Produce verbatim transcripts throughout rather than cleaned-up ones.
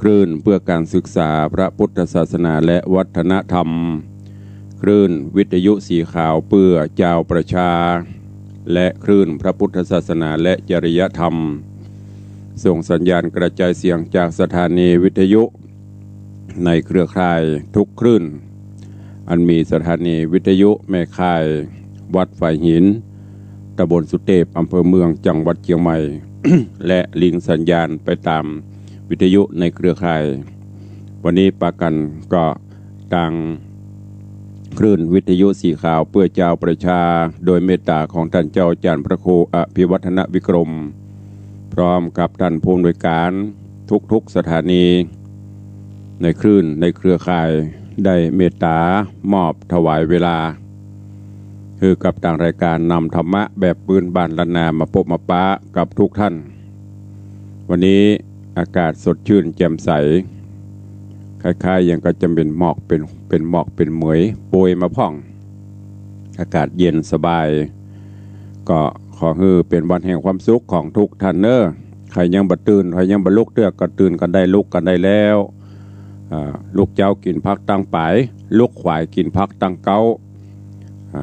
คลื่นเพื่อการศึกษาพระพุทธศาสนาและวัฒนธรรม คลื่นวิทยุสีขาวเพื่อจาวประชา และคลื่นพระพุทธศาสนาและจริยธรรม ส่งสัญญาณกระจายเสียงจากสถานีวิทยุในเครือข่ายทุกคลื่น อันมีสถานีวิทยุแม่ข่าย วัดฝายหิน ตำบลสุเตพ อำเภอเมือง จังหวัดเชียงใหม่ และลิงก์สัญญาณไปตามวิทยุในเครือข่าย วันนี้ปากั๋นก็ตางคลื่นวิทยุสีขาวเพื่อจาวประชา โดยเมตตาของต้านเจ้าอาจ๋ารย์พระครูอภิวัฒนวิกรม พร้อมกับต้านผู้อำนวยก๋านทุกๆสถานี ในคลื่นในเครือข่ายได้เมตตามอบถวายเวลา หื้อกับตางรายก๋านนำธรรมะแบบปื้นบ้านล้านนามาปบมาปะกับทุกท่าน วันนี้อากาศสดชื่นแจ่มใส คล้ายๆ อย่างก็จะเป๋นหมอก เป๋น เป๋นหมอกเป๋นเหมยโปยมาพ่อง อากาศเย็นสบาย ก็ขอหื้อเป๋นวันแห่งความสุขของทุกท่านเน้อ ใผยังบ่ตื่น ใผยังบ่ลุกเตื้อก็ตื่นกั๋นได้ ลุกกั๋นได้แล้ว อ่า ลุกเจ๊ากิ๋นผักตังป๋าย ลุกขวายกิ๋นผักตังเก๊า อ่า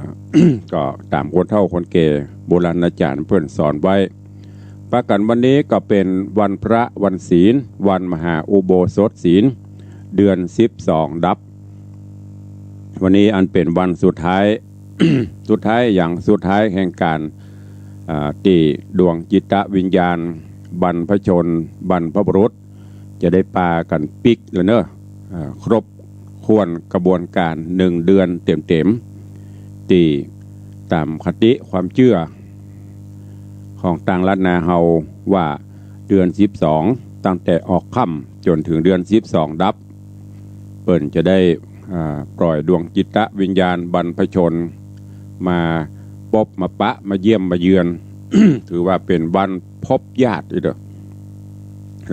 ก็ต๋ามคนเฒ่าคนแก่โบราณอาจ๋ารย์เปิ้นสอนไว้ ปากั๋นวันนี้ก็เป๋นวันพระวันศีล วันมหาอุโบสถศีล เดือนสิบสองดับ วันนี้อันเป๋นวันสุดท้าย สุดท้ายอย่างสุดท้ายแห่งก๋าน อ่า ตี้ดวงจิตวิญญาณ บรรพชน บรรพบุรุษ จะได้ปากั๋นปิ๊กแล้วเน้อ อ่า ครบถ้วนกระบวนก๋านหนึ่งเดือนเต๋มๆ ตี้ต๋ามคติความเจื้อของตางล้านนาเฮาว่าเดือนสิบสอง ตั้งแต่ออกค่ำจ๋นเถิงเดือนสิบสองดับ เปิ้นจะได้ อ่า ปล่อยดวงจิตวิญญาณบรรพชน มาปบมาปะ มาเยี่ยมมาเยือน ถือว่าเป๋นวันพบญาติอีกเด้อ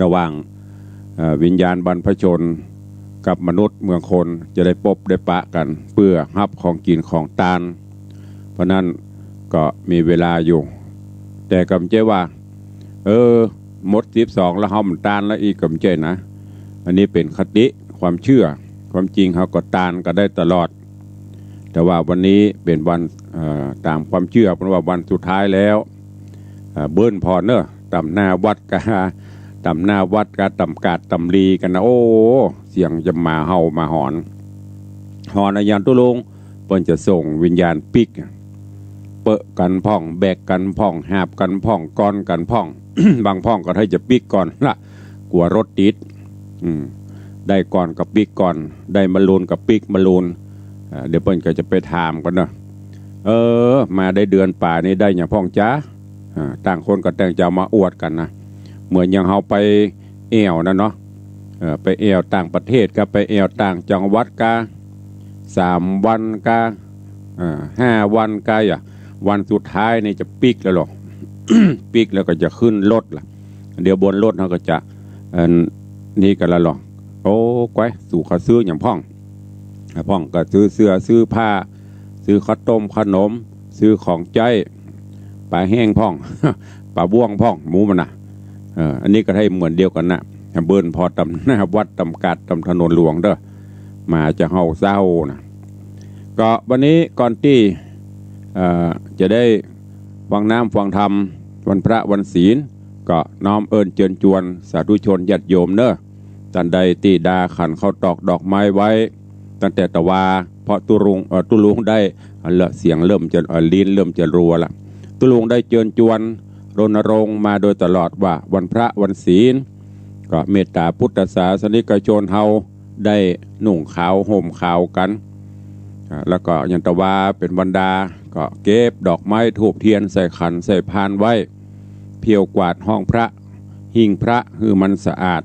ระหว่าง เอ่อ วิญญาณบรรพชนกับมนุษย์เมืองคน จะได้ปบได้ปะกั๋น เปื้อฮับของกิ๋นของตาน เพราะนั้นก็มีเวลาอยู่ แต่ก็บ่ใจ้ว่า เออ หมดสิบสองแล้วเฮาบ่ตานแล้วอี้ ก็บ่ใจ้นะ อันนี้เป๋นคติความเจื้อ ความจริงเฮาก็ตานกั๋นได้ตลอด แต่ว่าวันนี้เป๋นวัน เอ่อ ต๋ามความเจื้อ เปิ้นว่าวันสุดท้ายแล้ว เอ่อ เบิ่นผ่อนเน้อ ต๋ามหน้าวัดกา ต๋ามหน้าวัดกา ต๋ามกาดต๋ามลีกั๋นนะ โอ้ เสียงจะหมาเห่าหมาหอน หอนอะหยังตุ๊ลุง เปิ้นจะส่งวิญญาณปิ๊ก เปอะกั๋นพ่อง แบกกั๋นพ่อง หาบกั๋นพ่อง ก้อนกั๋นพ่อง บางพ่องก็ใค่จะปิ๊กก่อนละ กั๋วรถติด อืม ได้ก่อนก็ปิ๊กก่อน ได้มะลูนก็ปิ๊กมะลูน อ่า เดี๋ยวเปิ้นก็จะไปถามกั๋นเนาะ เออ มาได้เดือนป๋ายนี่ได้หยังพ่องจ๊ะ อ่า ต่างคนก็ต่างจะเอามาอวดกั๋นนะ เหมือนอย่างเฮาไปแอ่วนั่นเนาะ เออ ไปแอ่วต่างประเทศกา ไปแอ่วต่างจังหวัดกา สามวันกา อ่า ห้าวันกา อ่ะ วันสุดท้ายนี่จะปิ๊กแล้วหรอ ปิ๊กแล้วก็จะขึ้นรถละ เดี๋ยวบนรถเฮาก็จะ อันนี้กั๋นละหรอ โอ้ ก้อย สูเขาซื้อหยังพ่อง อ่ะ พ่องก็ซื้อเสื้อ ซื้อผ้า ซื้อข้าวต้มขนม ซื้อของใจ๊ ป๋าแห้งพ่อง ป๋าบ้วงพ่อง หมูมันน่ะ เออ อันนี้ก็ใค่เหมือนเดียวกั๋นน่ะ เบิ่นผ่อต๋ามหน้าวัด ต๋ามกาด ต๋ามถนนหลวงเด้อ หมาจะเห่าเศร้านะ ก็วันนี้ก่อนตี้ เอ่อ จะได้ฟังน้ำฟังธรรม วันพระวันศีล ก็น้อมเอิ้นเจิญจวนสาธุชนญาติโยมเน้อ ต้านใดตี้ดาขันข้าวตอกดอกไม้ไว้ ตั้งแต่ตะวา เพราะตุ๊ลุง เอ่อ ตุ๊ลุงได้ เอาละ เสียงเริ่มจะ เอ่อ ลิ้นเริ่มจะรัวละ ตุ๊ลุงได้เจิญจวน รณรงค์มาโดยตลอดว่าวันพระวันศีล ก็เมตตาพุทธศาสนิกชนเฮาได้นุ่งขาวห่มขาวกั๋น อ่า แล้วก็ยังตะวาเป๋นวันดา ก็เก็บดอกไม้ธูปเตียนใส่ขันใส่พานไว้ เผี้ยวกวาดห้องพระ หิ้งพระหื้อมันสะอาด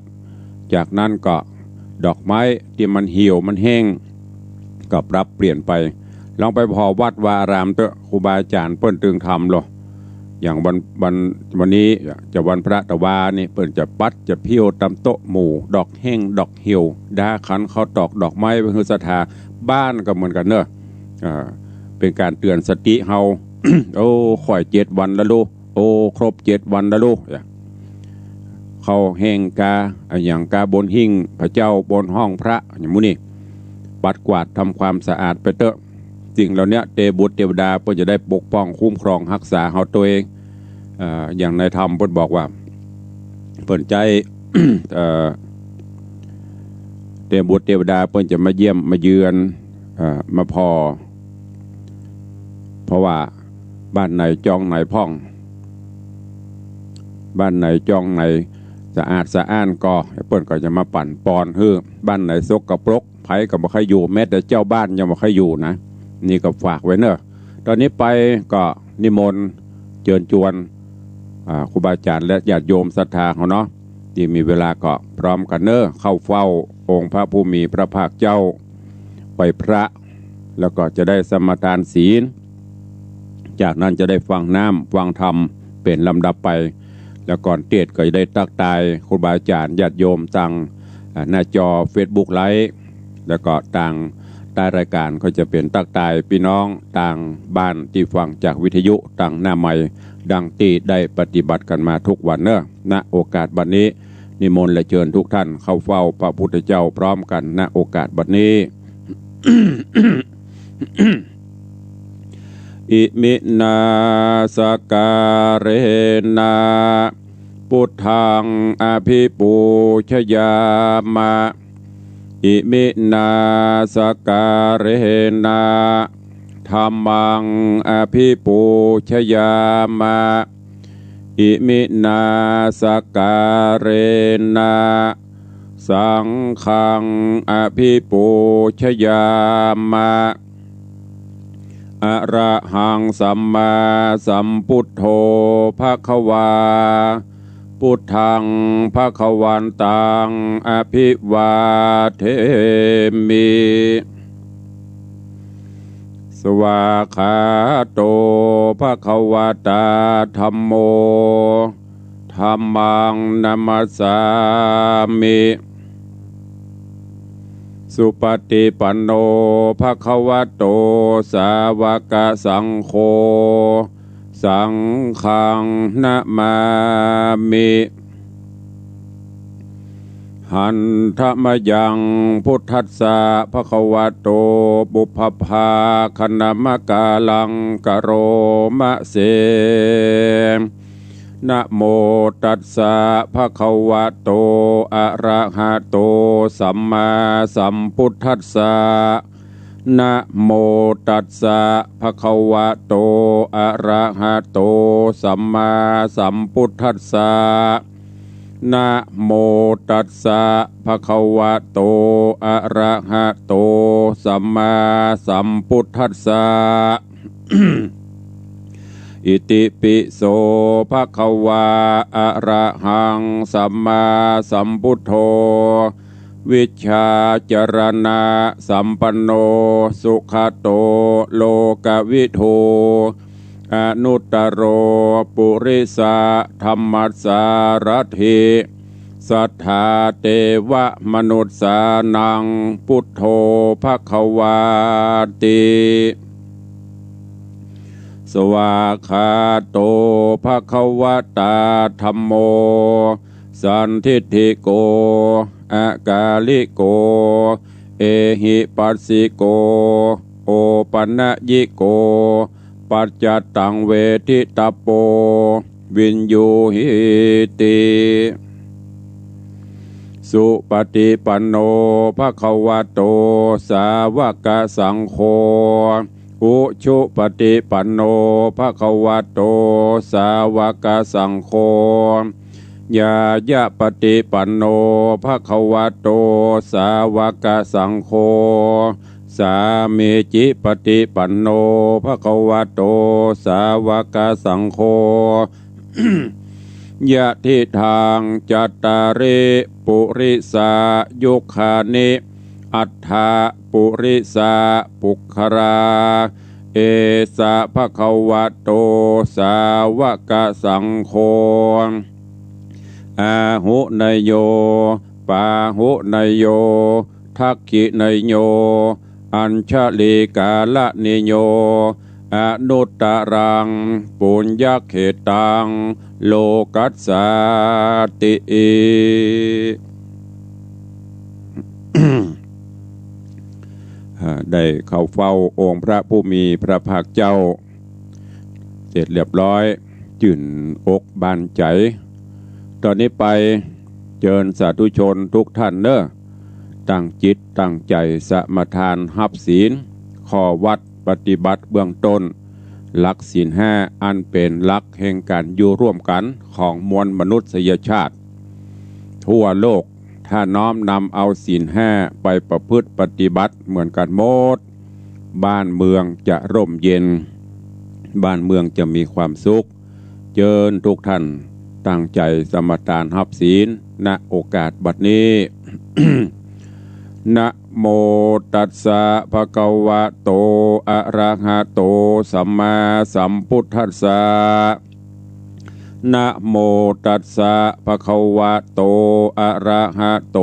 จากนั้นก็ดอกไม้ตี้มันเหี่ยวมันแห้ง ก็ปรับเปลี่ยนไป ลองไปผ่อวัดวาอารามเต๊อะ ครูบาอาจ๋ารย์เปิ้นตึงทำลอ อย่างวัน วัน วันนี้จะวันพระตะวานี่ เปิ้นจะปัดจะเผี้ยวต๋ามโต๊ะหมู่ ดอกแห้งดอกเหี่ยว ดาขันข้าวตอกดอกไม้ไว้หื้อศรัทธา บ้านก็เหมือนกั๋นเน้อ อ่า เป๋นก๋านเตื๋อนสติเฮา โอ้ ครบเจ็ดวันแล้วลูก โอ้ ครบเจ็ดวันแล้วลูก อ่ะ เข้าแห่งกา อะหยังกาบนหิ้งพระเจ้า บนห้องพระ อย่างหมู่นี้ ปัดกวาดทำความสะอาดไปเต๊อะ สิ่งเหล่าเนี้ยเตบุตรเตวดาเปิ้นจะได้ปกป้องคุ้มครองฮักษาเฮาตวย เอ่อ อย่างในธรรมเปิ้นบอกว่า เปิ้นใจ๊ เอ่อ เตบุตรเตวดาเปิ้นจะมาเยี่ยมมาเยือน เอ่อ มาผ่อ เพราะว่าบ้านไหนจองไหนพ่อง บ้านไหนจองไหนสะอาดสะอ้านก็ เปิ้นก็จะมาปั่นปอนหื้อ บ้านไหนสกปรก ใผก็บ่ใค่อยู่ แม้แต่เจ้าบ้านยังบ่ใค่อยู่นะ นี่ก็ฝากไว้เนอะ ตอนนี้ไปก็นิมนต์เจิญจวน อ่า ครูบาอาจ๋ารย์และญาติโยมศรัทธาเฮาเนาะ ตี้มีเวลาก็พร้อมกั๋นเนอะ เข้าเฝ้าองค์พระผู้มีพระภาคเจ้า ไหว้พระ แล้วก็จะได้สมาทานศีล จากนั้นจะได้ฟังน้ำฟังธรรมเป๋นลำดับไป แล้วก่อนเตสน์ก็จะได้ตั๊กตายครูบาอาจ๋ารย์ญาติโยมตาง อ่า หน้าจอเฟซบุ๊กไลฟ์ แล้วก็ตางใต้รายก๋านก็จะเป๋นตั๊กตายปี้น้องตางบ้านตี้ฟังจากวิทยุตางหน้าไมค์ ดังตี้ได้ปฏิบัติกั๋นมาทุกวันเนอะ ณ โอกาสบัดนี้ นิมนต์และเจิญทุกท่านเข้าเฝ้าพระพุทธเจ้าพร้อมกั๋น ณ โอกาสบัดนี้ Iminā sakkārena buddhaṃ abhipūjayāma. Iminā sakkārena dhammaṃ abhipūjayāma. Iminā sakkārena saṅghaṃ abhipūjayāma. Arahaṃ sammāsambuddho bhagavā. Buddhaṃ bhagavantaṃ abhivādemi. Svākkhāto bhagavatā dhammo. Dhammaṃ namassāmi. Supaṭipanno bhagavato sāvakasaṅgho. Saṅghaṃ namāmi. Handa mayaṃ buddhassa bhagavato pubbabhāganamakāraṃ karoma se. Namo tassa bhagavato arahato sammāsambuddhassa. Namo tassa bhagavato arahato sammāsambuddhassa. Namo tassa bhagavato arahato sammāsambuddhassa. Itipi so bhagavā arahaṃ sammāsambuddho vijjācaraṇasampanno sugato lokavidū anuttaro purisadammasārathi satthā devamanussānaṃ buddho bhagavāti. Svākkhāto bhagavatā dhammo sandiṭṭhiko akāliko ehipassiko opanayiko paccattaṃ veditabbo viññūhīti. Supaṭipanno bhagavato sāvakasaṅgho. Ujupaṭipanno bhagavato sāvakasaṅgho. Ñāyapaṭipanno bhagavato sāvakasaṅgho. Sāmīcipaṭipanno bhagavato sāvakasaṅgho. Yadidaṃ cattāri purisayugāni aṭṭha purisapuggalā. Esa bhagavato sāvakasaṅgho. Āhuneyyo pāhuneyyo dakkhiṇeyyo añjalikaraṇīyo อนุตตรัง ปุญญเขตัง โลกัสสาติ อ่า ได้เข้าเฝ้าองค์พระผู้มีพระภาคเจ้า เสร็จเรียบร้อย จื้นอกบานใจ๋ ต่อนี้ไปเจิญสาธุชนทุกท่านเน่อ ตั้งจิตตั้งใจ๋สมาทานฮับศีล ข้อวัตรปฏิบัติเบื้องต้น หลักศีลห้า อันเป๋นหลักแห่งก๋านอยู่ร่วมกั๋นของมวลมนุษยชาติทั่วโลก ถ้าน้อมนำเอาศีลห้าไปประพฤติปฏิบัติเหมือนกั๋นหมด บ้านเมืองจะร่มเย็น บ้านเมืองจะมีความสุข เจิญทุกท่านตั้งใจ๋สมาทานฮับศีล ณ โอกาสบัดนี้ นะโมตัสสะ ภะคะวะโต อะระหะโต สัมมาสัมพุทธัสสะ นะโมตัสสะ ภะคะวะโต อะระหะโต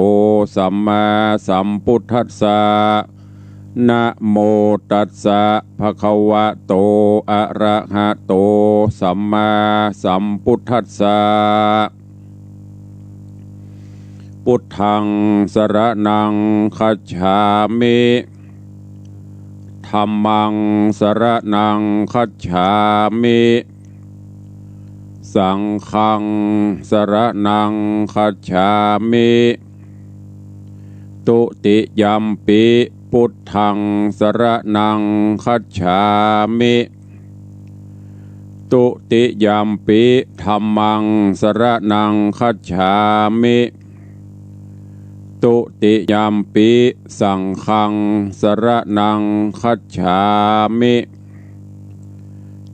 สัมมาสัมพุทธัสสะ นะโมตัสสะ ภะคะวะโต อะระหะโต สัมมาสัมพุทธัสสะ พุทธัง สรณัง คัจฉามิ ธัมมัง สรณัง คัจฉามิ สังฆัง สรณัง คัจฉามิ ตุติยัมปิ พุทธัง สรณัง คัจฉามิ ตุติยัมปิ ธัมมัง สรณัง คัจฉามิ ตุติยัมปิ สังฆัง สรณัง คัจฉามิ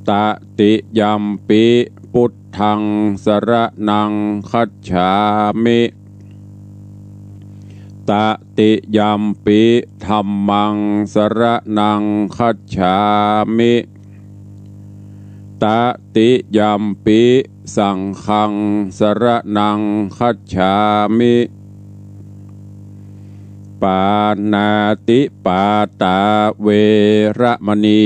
ตติยัมปิ พุทธัง สรณัง คัจฉามิ ตติยัมปิ ธัมมัง สรณัง คัจฉามิ ตติยัมปิ สังฆัง สรณัง คัจฉามิ ปาณาติปาตา เวระมะณี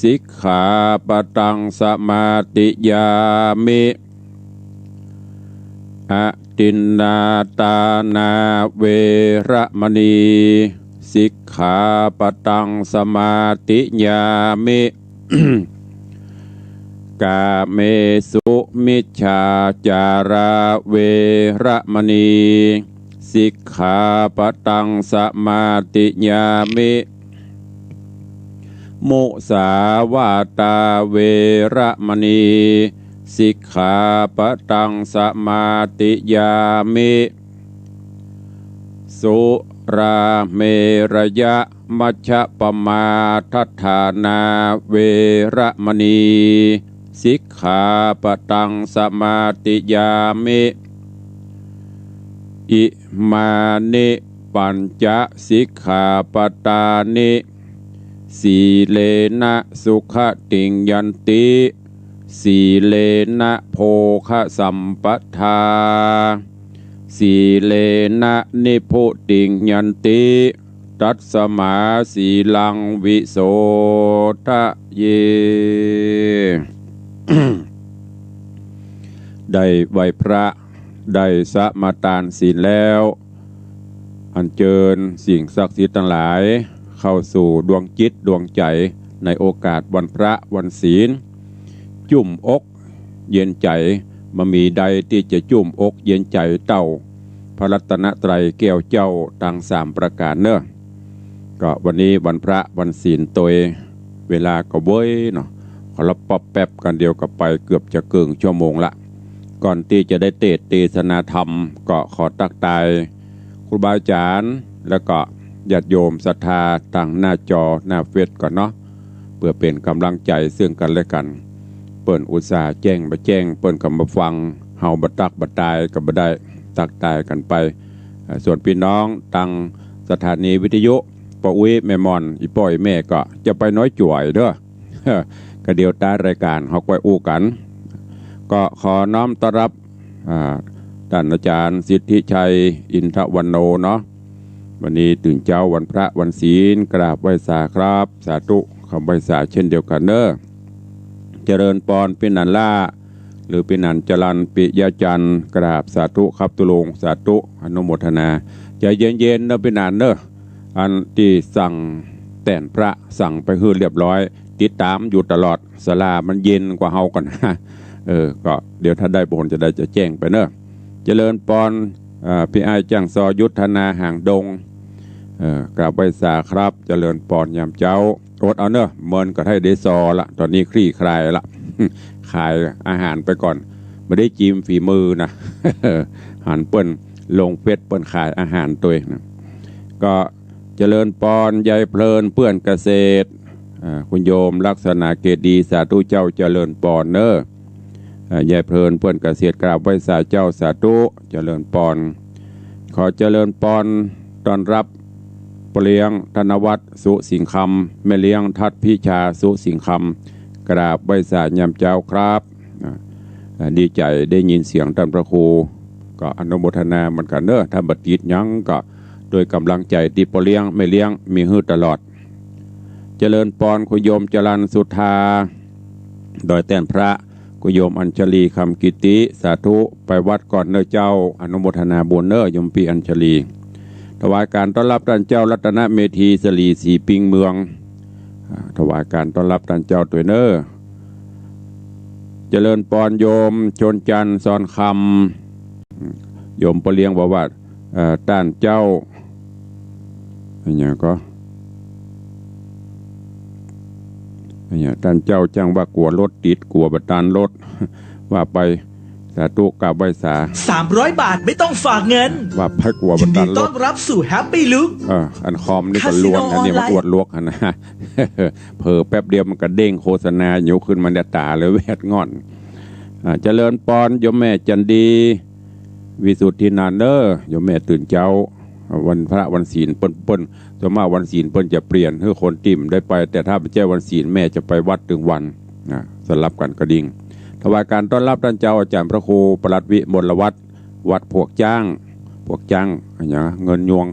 สิกขาปะตัง สมาติยามิ อทินนาทานา เวระมะณี สิกขาปะตัง สมาติยามิ กาเมสุมิจฉาจารา เวระมะณี สิกขาปะตัง สมาติยามิ มุสาวาตา เวระมะณี สิกขาปะตัง สมาติยามิ สุราเมรยะ มัชฌะปมาทัฏฐานา เวระมะณี สิกขาปะตัง สมาติยามิ อิมานิ ปัญจะ สิกขาปะตานิ สีเลนะ สุขติง ยันติ สีเลนะ โภคสัมปทา สีเลนะ นิพพุติง ยันติ ตัสมา สีลัง วิโสทะเย ได้ไหว้พระ ได้สมาทานศีลแล้ว อัญเจิญสิ่งศักดิ์สิทธิ์ตังหลาย เข้าสู่ดวงจิตดวงใจ๋ ในโอกาสวันพระวันศีล จุ่มอกเย็นใจ๋ บ่มีใดตี้จะจุ่มอกเย็นใจ๋เต้า พระรัตนตรัยแก้วเจ้าตังสามประก๋านเน่อ ก็วันนี้วันพระวันศีลตวย เวลาก็เว้ยเนาะ ขอรับป๊อบแป๊บกั๋นเดียวก็ไปเกือบจะเกิ่งชั่วโมงละ ก่อนตี้จะได้เตสน์เตสนาธรรม ก็ขอตั๊กตายครูบาอาจ๋ารย์ แล้วก็ญาติโยมศรัทธาตังหน้าจอหน้าเฟซก่อนเนาะ เปื้อเป๋นก๋ำลังใจ๋เซิ่งกั๋นและกั๋น เปิ้นอุตส่าห์แจ้งบ่าแจ้ง เปิ้นก็บ่ฟัง เฮาบ่ตั๊กบ่ตายก็บ่ได้ ตั๊กตายกั๋นไป เอ่อ ส่วนปี้น้องตังสถานีวิทยุ ป้ออุ๊ย แม่หม่อน อี่ป้ออี่แม่ก็จะไปน้อยจ๋วยเด้อ ก็เดี๋ยวต๊ายรายก๋านเฮาก้อยอู้กั๋น ก็ขอน้อมต้อนรับ อ่า ต้านอาจ๋ารย์สิทธิชัย อินทวันโนเนาะ วันนี้ตื่นเจ๊าวันพระวันศีล กราบไหว้สาครับ สาธุ ข กราบไหว้สาเช่นเดียวกั๋นเน่อ เจริญปอน ปี้หนานล้า หรือปี้หนานจรัญ ปิยะจันทร์ กราบสาธุครับตุ๊ลุง สาธุ อนุโมทนา ใจ๋เย็นๆ เน่อปี้หนานเน่อ อันตี้สั่งแต้นพระสั่งไปหื้อเรียบร้อย ติดต๋ามอยู่ตลอด ศาลามันเย็นกว่าเฮาก่อนนะ เออ ก็เดี๋ยวถ้าได้ผลจะได้จะแจ้งไปเน่อ เจริญปอน อ่า ปี้อ้ายจ้างซอ ยุทธนา หางดง เอ่อ กราบไหว้สาครับ เจริญปอนยามเจ๊า อดเอาเน่อ เมินก็ได้ได้ซอละ ต๋อนนี้คลี่คลายละ ขายอาหารไปก่อน บ่ได้จิมฝีมือนะ หันเปิ้นลงเฟซเปิ้นขายอาหารตวยนะ ก็เจริญปอน ยายเพลิน เปื้อนเกษตร อ่า คุณโยมลักษณะเกตดี สาธุเจ้า เจริญปอนเน่อ อ่า ยายเพลิน เปื้อนเกษตร กราบไหว้สาเจ้า สาธุ เจริญปอน ขอเจริญปอน ต้อนรับป้อเลี้ยง ธนวัฒน์ สุสิงห์คำ แม่เลี้ยง ทัศน์พิชา สุสิงห์คำ กราบไหว้สายามเจ๊าครับ อ่า อ่า ดีใจ๋ได้ยินเสียงต้านพระครู ก็อนุโมทนาเหมือนกั๋นเน่อ ถ้าบ่ติดหยังก็โดยก๋ำลังใจ๋ตี้ป้อเลี้ยง แม่เลี้ยงมีหื้อตลอด เจริญปอน คุณโยมจรัญ สุธา ดอยแต้นพระ คุณโยมอัญชลี คำกิตติ สาธุ ไปวัดก่อนเน่อเจ้า อนุโมทนาบุญเน่อ โยมปี้อัญชลี ถวายการต้อนรับต้านเจ้ารัตนเมธี สลีศรีปิงเมือง อ่า ถวายการต้อนรับต้านเจ้าตวยเน่อ เจริญปอน โยมชนจันทร์ ซอนคำ โยมป้อเลี้ยงบอกว่า เอ่อ ต้านเจ้า อะหยังก็ อะหยัง ต้านเจ้าจ้างว่ากั๋วรถติด กั๋วบ่ตันรถ ว่าไป สาธุ กราบไหว้สา สามร้อยบาทไม่ต้องฝากเงิน ว่าไปกั๋วบ่ตันรถ ยินดีต้อนรับสู่ Happy Look เออ อันคอมนี่ก็ล้วน คาสิโน อันนี้มัน ออนไลน์ อวดลวกหั้นนะ เผลอแป๊บเดียวมันก็เด้งโฆษณาอยู่ขึ้นมาในต๋าเลย แวดง่อน อ่า เจริญปอน โยมแม่จันดี วิสุทธินันท์เน่อ โยมแม่ตื่นเจ๊า วันพระวันศีลเปิ้น เปิ้น ส่วนมากวันศีลเปิ้นจะเปลี่ยนหื้อคนตี้บ่ได้ไป แต่ถ้าบ่ใจ้วันศีลแม่จะไปวัดตึงวัน นะ สลับกั๋นกระดิ่ง ถวายการต้อนรับต้านเจ้าอาจ๋ารย์พระครูปลัดวิมลวัฒน์ วัดพวกจ๊าง พวกจ๊าง อะหยัง เงินยวง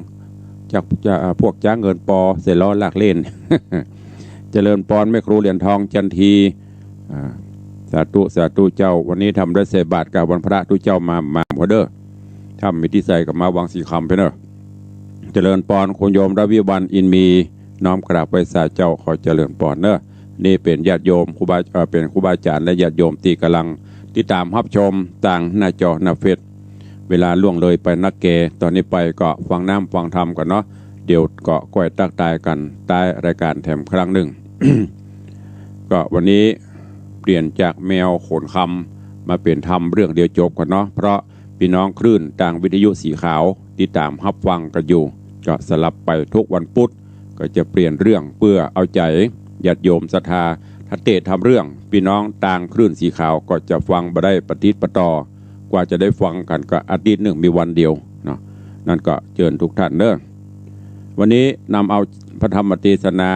จาก จาก อ่า พวกจ๊างเงินปอ เสล้อลากเล่น เจริญปอน แม่ครูเหรียญทองจันที อ่า สาธุ สาธุเจ้า วันนี้ทำได้ใส่บาตรกับวันพระตุ๊เจ้ามา มาหมดเด้อ ถ้ามีตี้ใส่ก็มาวังสีคำไปเน่อ เจริญปอน คุณโยมรวิวัลย์ อินมี น้อมกราบไหว้สาเจ้า ขอเจริญปอนเน่อ นี่เป๋นญาติโยม ครูบา เอ่อ เป๋นครูบาอาจ๋ารย์และญาติโยมตี้ก่ำลังติดต๋ามฮับชมตางหน้าจอหน้าเฟซ เวลาล่วงเลยไปนักแก ต๋อนนี้ไปก็ฟังน้ำฟังธรรมก่อนเนาะ เดี๋ยวก็ก้อยตั๊กตายกั๋นใต้รายการแถมครั้งนึ่ง ก็วันนี้เปลี่ยนจากแมวขนคำมาเป๋นธรรมเรื่องเดียวจบก่อนเนาะ เพราะ ปี้น้องคลื่นตางวิทยุสีขาว ติดต๋ามฮับฟังกั๋นอยู่ ก็สลับไปทุกวันพุธ ก็จะเปลี่ยนเรื่องเปื้อเอาใจ๋ญาติโยมศรัทธา ถ้าเตะทำเรื่อง ปี้น้องตางคลื่นสีขาวก็จะฟังบ่ได้ปะติดปะต่อ กว่าจะได้ฟังกั๋นก็อาทิตย์นึ่งมีวันเดียวเนาะ นั้นก็เจิญทุกท่านเน่อ วันนี้นำเอาพระธรรมเตสนา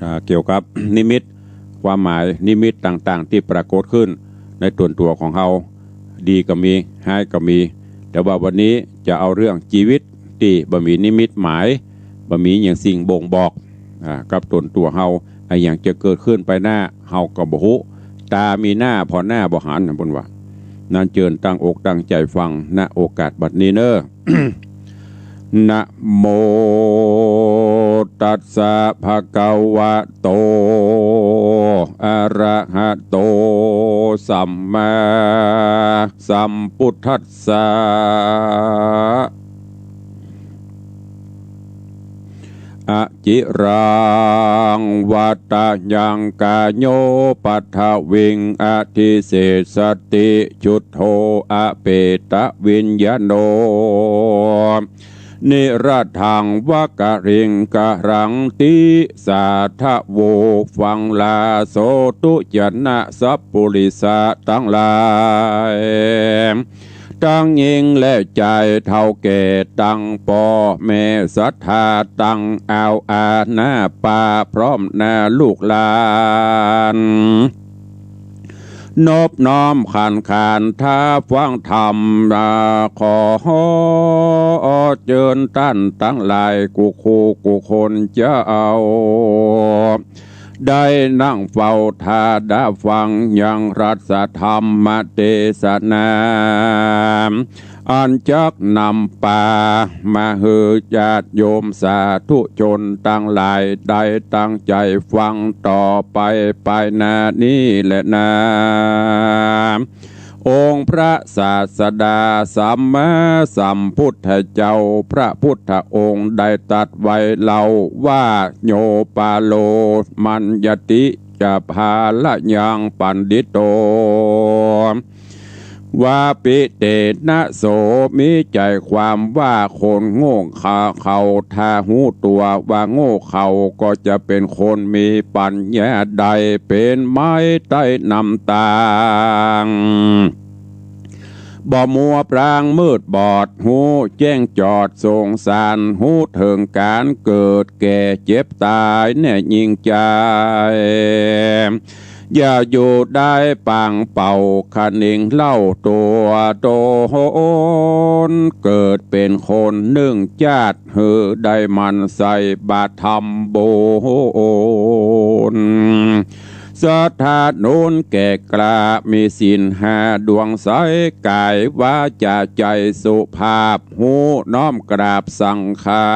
อ่า เกี่ยวกับนิมิต ความหมายนิมิตต่างๆ ตี้ปรากฏขึ้นในต๋นตั๋วของเฮา ดีก็มี ฮ้ายก็มี แต่ว่าวันนี้จะเอาเรื่องจีวิตตี้บ่มีนิมิตหมาย บ่มีหยังสิ่งบ่งบอก อ่า กับต๋นตั๋วเฮา อะหยังจะเกิดขึ้นไปหน้า เฮาก็บ่ฮู้ ต๋ามีหน้า ผ่อหน้าบ่หัน เปิ้นว่า นั้นเจิญตั้งอกตั้งใจ๋ฟัง ณ โอกาสบัดนี้เน่อ นะโมตัสสะ ภะคะวะโต อะระหะโต สัมมาสัมพุทธัสสะ อะจิรัง วัตตะยัง กาโย ปัทวิง อะทิเสสะติ ชุตโธ อะเปตะวิญญาโณ นิระถัง วะกะริงกะรังติ สาธะโว ฟังลา โสตุ จะนะ สัปปุริสะตังหลาย ตังญิงและจาย เฒ่าแก่ตังป้อแม่ศรัทธา ตังอาวอาหน้าป้า พร้อมหน้าลูกหลาน นบน้อมขันขานถ้าฟังธรรม ขอ เจิญต้านตังหลายกู้คู่กู้คนเจ้า ได้นั่งเฝ้าทาดะฟังยังรัตธรรมเตสนา อันจักนำปามาหื้อญาติโยมสาธุชนตังหลายได้ตั้งใจ๋ฟังต่อไปไปหน้านี้แลนา องค์พระศาสดาสัมมาสัมพุทธเจ้า พระพุทธองค์ได้ตรัสไว้เล่าว่า โยปาโลมัญญติ จะภาละยังปัณฑิโต วาปิเตนะโส มีใจ๋ความว่าคนโง่เขา เขาถ้าฮู้ตั๋วว่าโง่เขาก็จะเป๋นคนมีปั๋ญญาได้เป๋นไม้ใต้น้ำตาง บ่มัวพรางมืดบอด ฮู้แจ้งจอดสงสาร ฮู้เถิงก๋านเกิดแก่เจ็บต๋ายแน่ยิ่งใจ๋ อย่าอยู่ได้ปางเป่า คะนิงเล่าตั๋วต๋น เกิดเป๋นคนนึ่งจาติ หื้อได้หมั่นใส่บาปทำบุญ สัตถานุนแก่กล้า มีศีลห้าดวงใส ก๋ายวาจ๋าใจ๋สุภาพ ฮู้น้อมกราบสังฆา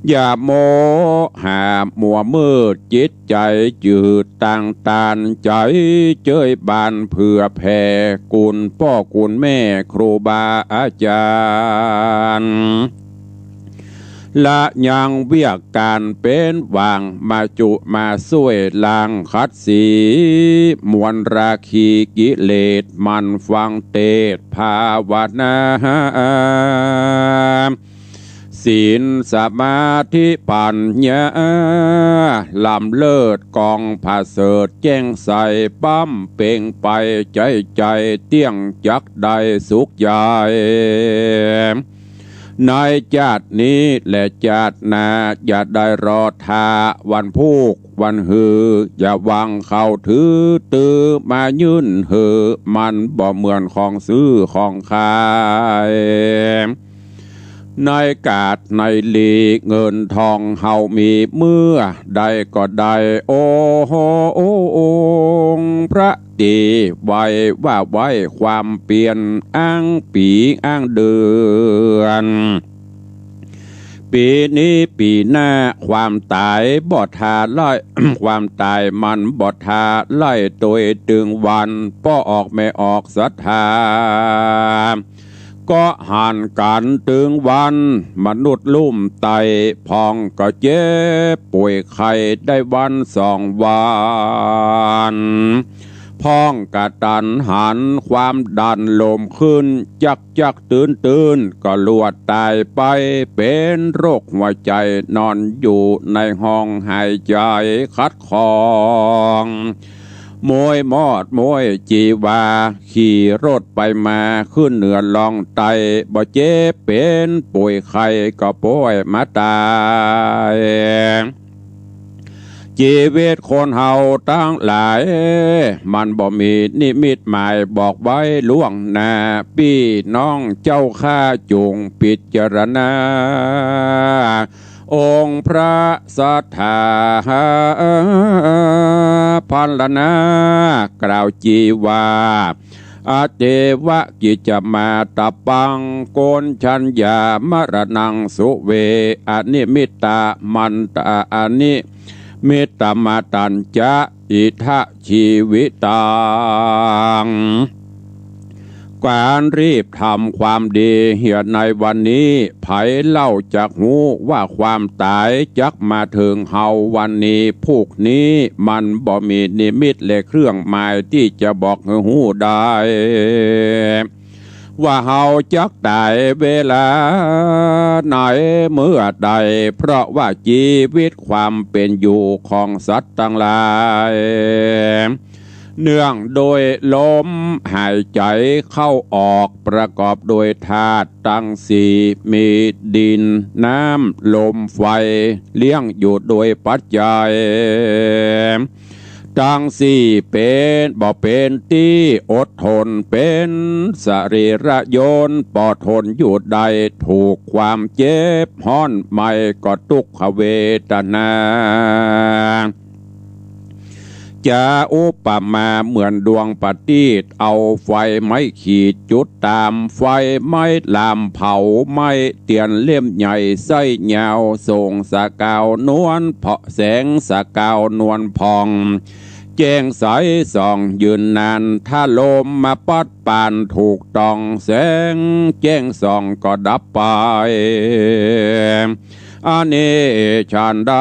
อย่าโมหะมัวมืด จิตใจ๋จืดตังตาน ใจ๋เจ้ยบานเผื่อแผ่ กุณป้อกุณแม่ครูบาอาจ๋ารย์ ละยังเวียกก๋านเป๋นหว่าง มาจุมาซ่วยล้างขัดสี มวลราคีกิเลส หมั่นฟังเตสน์ภาวนา ศีลสมาธิปั๋ญญา ล้ำเลิศก๋องผะเสริฐ แจ้งใสป๊ำเป๋งไป ใจ๋ใจ๋เตี้ยงจักได้สุขใจ๋ ในจาตินี้และจาติหน้า อย่าได้รอถ้าวันพูกวันหื้อ อย่าหวังเข้าถือ ตื้อมายื่นหื้อ มันบ่เหมือนของซื้อของขาย ในกาดในหลีเงินทองเฮามี เมื่อได้ก็ได้ โอ้โห องค์พระตี้ไว้ว่าไว้ความเปลี่ยนอ้างปี๋อ้างเดือน ปี๋นี้ปี๋หน้า ความต๋ายบ่ถ้าไล่ ความต๋ายมันบ่ถ้าไล่ ตวยตึงวัน ป้อออกแม่ออกศรัทธา ก็หันกั๋นตึงวัน มนุษย์ลุ่มไต้ พ่องก็เจ็บป่วยไข้ได้วันสองวัน พ่องกะตันหัน ความดันลมขึ้น จักจักตื่นตื่น ก็ลวดต๋ายไป เป๋นโรคหัวใจ๋ นอนอยู่ในห้องหายใจ๋ขัดข้อง โมยมอดโมยจีวา ขี่รถไปมาขึ้นเหนือล่องไต้ บ่เจ็บเป๋นป่วยไข้ก็ป่วยมาต๋าย จีวิตคนเฮาตังหลาย มันบ่มีนิมิตหมายบอกไว้ล่วงหน้า ปี้น้องเจ้าข้าจงพิจารณา องค์พระสัตถาพรรณนา กล่าวจีว่า อเตวะกิจจมาตปัง โกณฑัญญามรณังสุเว อนิมิตตมันตะ อนิมิตตมตัญจะ อิทะชีวิตัง ก๋านรีบทำความดีเหียในวันนี้ ใผเล่าจักฮู้ว่าความต๋ายจักมาเถิงเฮาวันนี้พูกนี้ มันบ่มีนิมิตและเครื่องหมายตี้จะบอกหื้อฮู้ได้ ว่าเฮาจักต๋ายเวลาไหนเมื่อใด เพราะว่าจีวิตความเป๋นอยู่ของสัตว์ตังหลาย เนื่องโดยลมหายใจ๋เข้าออก ประกอบโดยธาตุตังสี่ มีดิน น้ำ ลม ไฟ เลี้ยงอยู่โดยปัจจัย ตังสี่เป๋น บ่เป๋นตี้อดทน เป๋นสรีระยนต์ ปอทนอยู่ได้ ถูกความเจ็บฮ้อนไหม้ก็ตุ๊กขเวทนา จะอุปมาเหมือนดวงประทีป เอาไฟไม้ขีดจุดต๋าม ไฟไม้ลามเผาไหม้เตียนเล่มใหญ่ไส้ยาว ส่งสกาวนวลผ่อง แสงสกาวนวลผ่อง แจ้งใสส่องยืนนาน ถ้าลมมาปัดป่านถูกต้อง แสงแจ้งส่องก็ดับไป อันนี้ฉันใด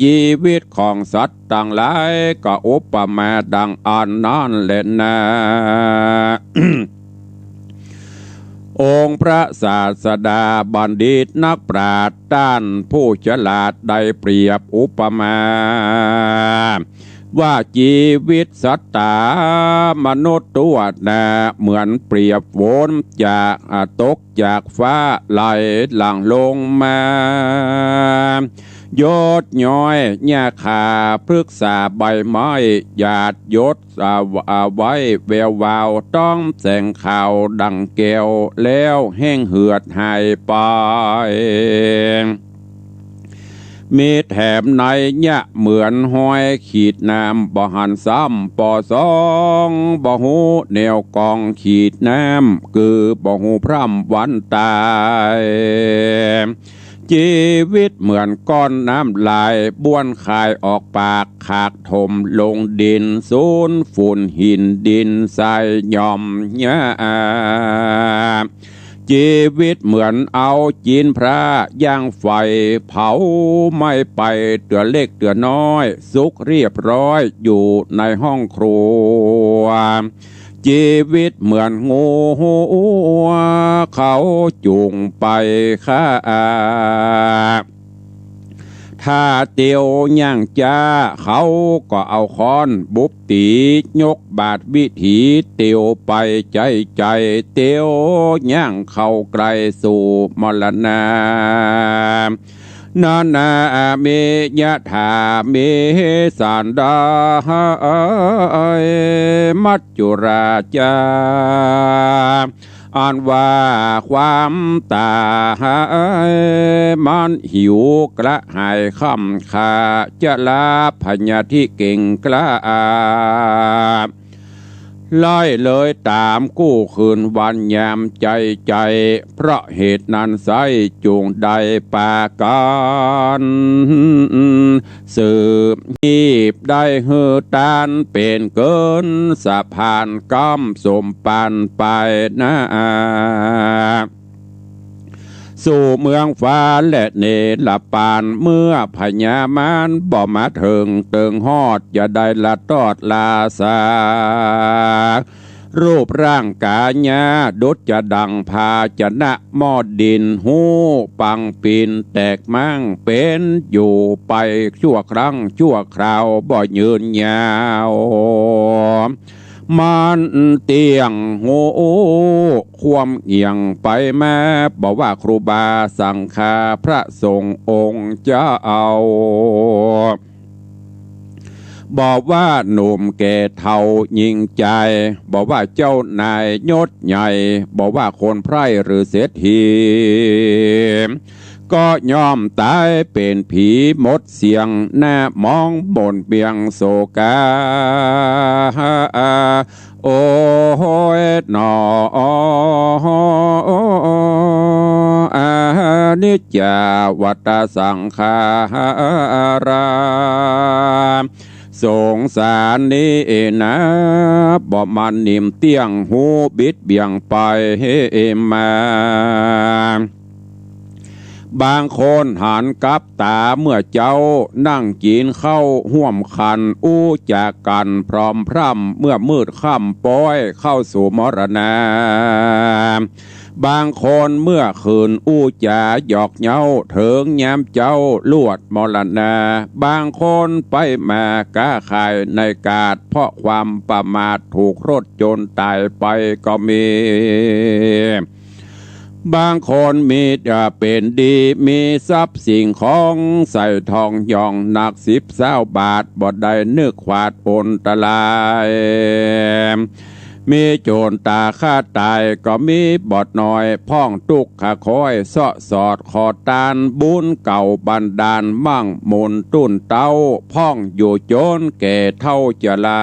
จีวิตของสัตว์ตังหลาย ก็อุปมาดังอันนั้นแลนา องค์พระศาสดาบัณฑิตนักปราชญ์ต้านผู้ฉลาดได้เปรียบอุปมา ว่าจีวิตสัตว์ต๋ามนุษย์ทั่วหน้า เหมือนเปรียบฝนจาก อ่า ตกจากฟ้าไหลหลั่งลงมา หยดย้อยหญ้าคาพฤกษาใบไม้ หยาดหยด อ่า อ่า ไหวแวววาว ต้องแสงขาวดังแก้ว แล้วแห้งเหือดหายไป มีแถมนัยยะเหมือนฮอยขีดน้ำ บ่หันซ้ำปอสอง บ่ฮู้แนวกองขีดน้ำ คือบ่ฮู้พร่ำวันต๋าย จีวิตเหมือนก้อนน้ำลาย บ้วนคายออกปาก ขากถมลงดิน สูญฝุ่นหินดินทรายหย่อมหญ้า จีวิตเหมือนเอาจีนพระย่างไฟ เผาไหม้ไปเตื้อเล็กเตื้อน้อย สุกเรียบร้อยอยู่ในห้องครัว จีวิตเหมือนงัวเขาจูงไปฆ่า ถ้าเตียวย่างจ๊า เขาก็เอาค้อนบุบตี๋ ยกบาดวิถีเตียวไปใจ้ๆ เตียวย่างเข้าใก้สู่มรณา นานาเมยะถาเมสันดา มัจจุราชา อันว่าความต๋ายมันหิวกระหายค่ำค่า จะลาพยาธิเก่งกล้า ไล่เลยต๋ามกู้คืนวันยามใจ้ๆ เพราะเหตุนั้นไส้จุ่งได้ปากั๋น สืบฮีบได้หื้อตานเป๋นเกิน สะพานก้ำสมปานไปนา สู่เมืองฟ้าและเนรปาน เมื่อพญามารบ่มาเถิง เติงฮอดจะได้ละตอดลาสา รูปร่างก๋ายาดุจจะดังภาชนะหม้อดิน ฮู้ปังปินแตกม้าง เป๋นอยู่ไปชั่วครั้งชั่วคราวบ่ยืนยาว มันเตี้ยงฮู้ความเอี่ยงไปมา บ่ว่าครูบาสังฆาพระสงฆ์องค์เจ้า บ่ว่าหนุ่มแก่เฒ่าหญิงจาย บ่ว่าเจ้านายยศใหญ่ บ่ว่าคนไพร่หรือเศรษฐี ก็ย่อมต๋ายเป๋นผีหมดเสี้ยง หน้าหมองหม่นเปียงโศกา โอ้ยหนอ อนิจจาวัตตสังขารา สงสารนี้นา บ่มันนิ่มเตี้ยง ฮู้บิดเบี่ยงไปมา บางคนหันกลับต๋าเมื่อเจ๊า นั่งกิ๋นข้าวฮ่วมขัน อู้จ๋ากั๋นพร่ำๆ เมื่อมืดค่ำป๊อยเข้าสู่มรณา บางคนเมื่อคืนอู้จ๋าหยอกเย้า เถิงยามเจ๊าลวดมรณา บางคนไปมาก๊าขายในกาด เพราะความประมาทถูกรถชนต๋ายไปก็มี บางคนมี เอ่อ เป๋นดี มีทรัพย์สิ่งของใส่ทองหย่องหนักสิบซาวบาท บ่ได้นึกขวาดอันตราย มีโจรต๋าฆ่าต๋ายก็มีบ่น้อย พ่องตุ๊กข์ค่าคอยเซาะสอดขอตาน บุญเก่าบันดาลมั่งหมุนตุ้นเต๊า พ่องอยู่จนแก่เฒ่าจรา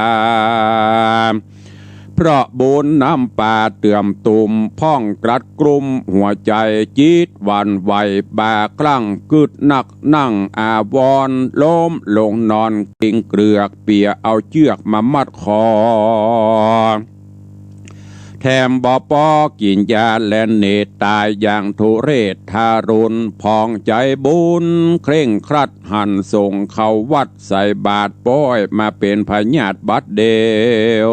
เพราะบุญน้ำปาเตื่อมตุ่ม พ่องกลัดกลุ่มหัวใจ๋ จิตหวั่นไหวบ่ากลั้ง กึ๊ดนักนั่งอาวรณ์ ล้มลงนอนกลิ้งเกลือก เปียเอาเจื้อกมามัดคอ แถมบ่ปอกิ๋นยาแลเนตร ต๋ายอย่างทุเรศทารุณ ผ่องใจ๋บุญเคร่งครัด หันส่งเข้าวัด ใส่บาตรป๊อย มาเป๋นพยาธิบัดเดี่ยว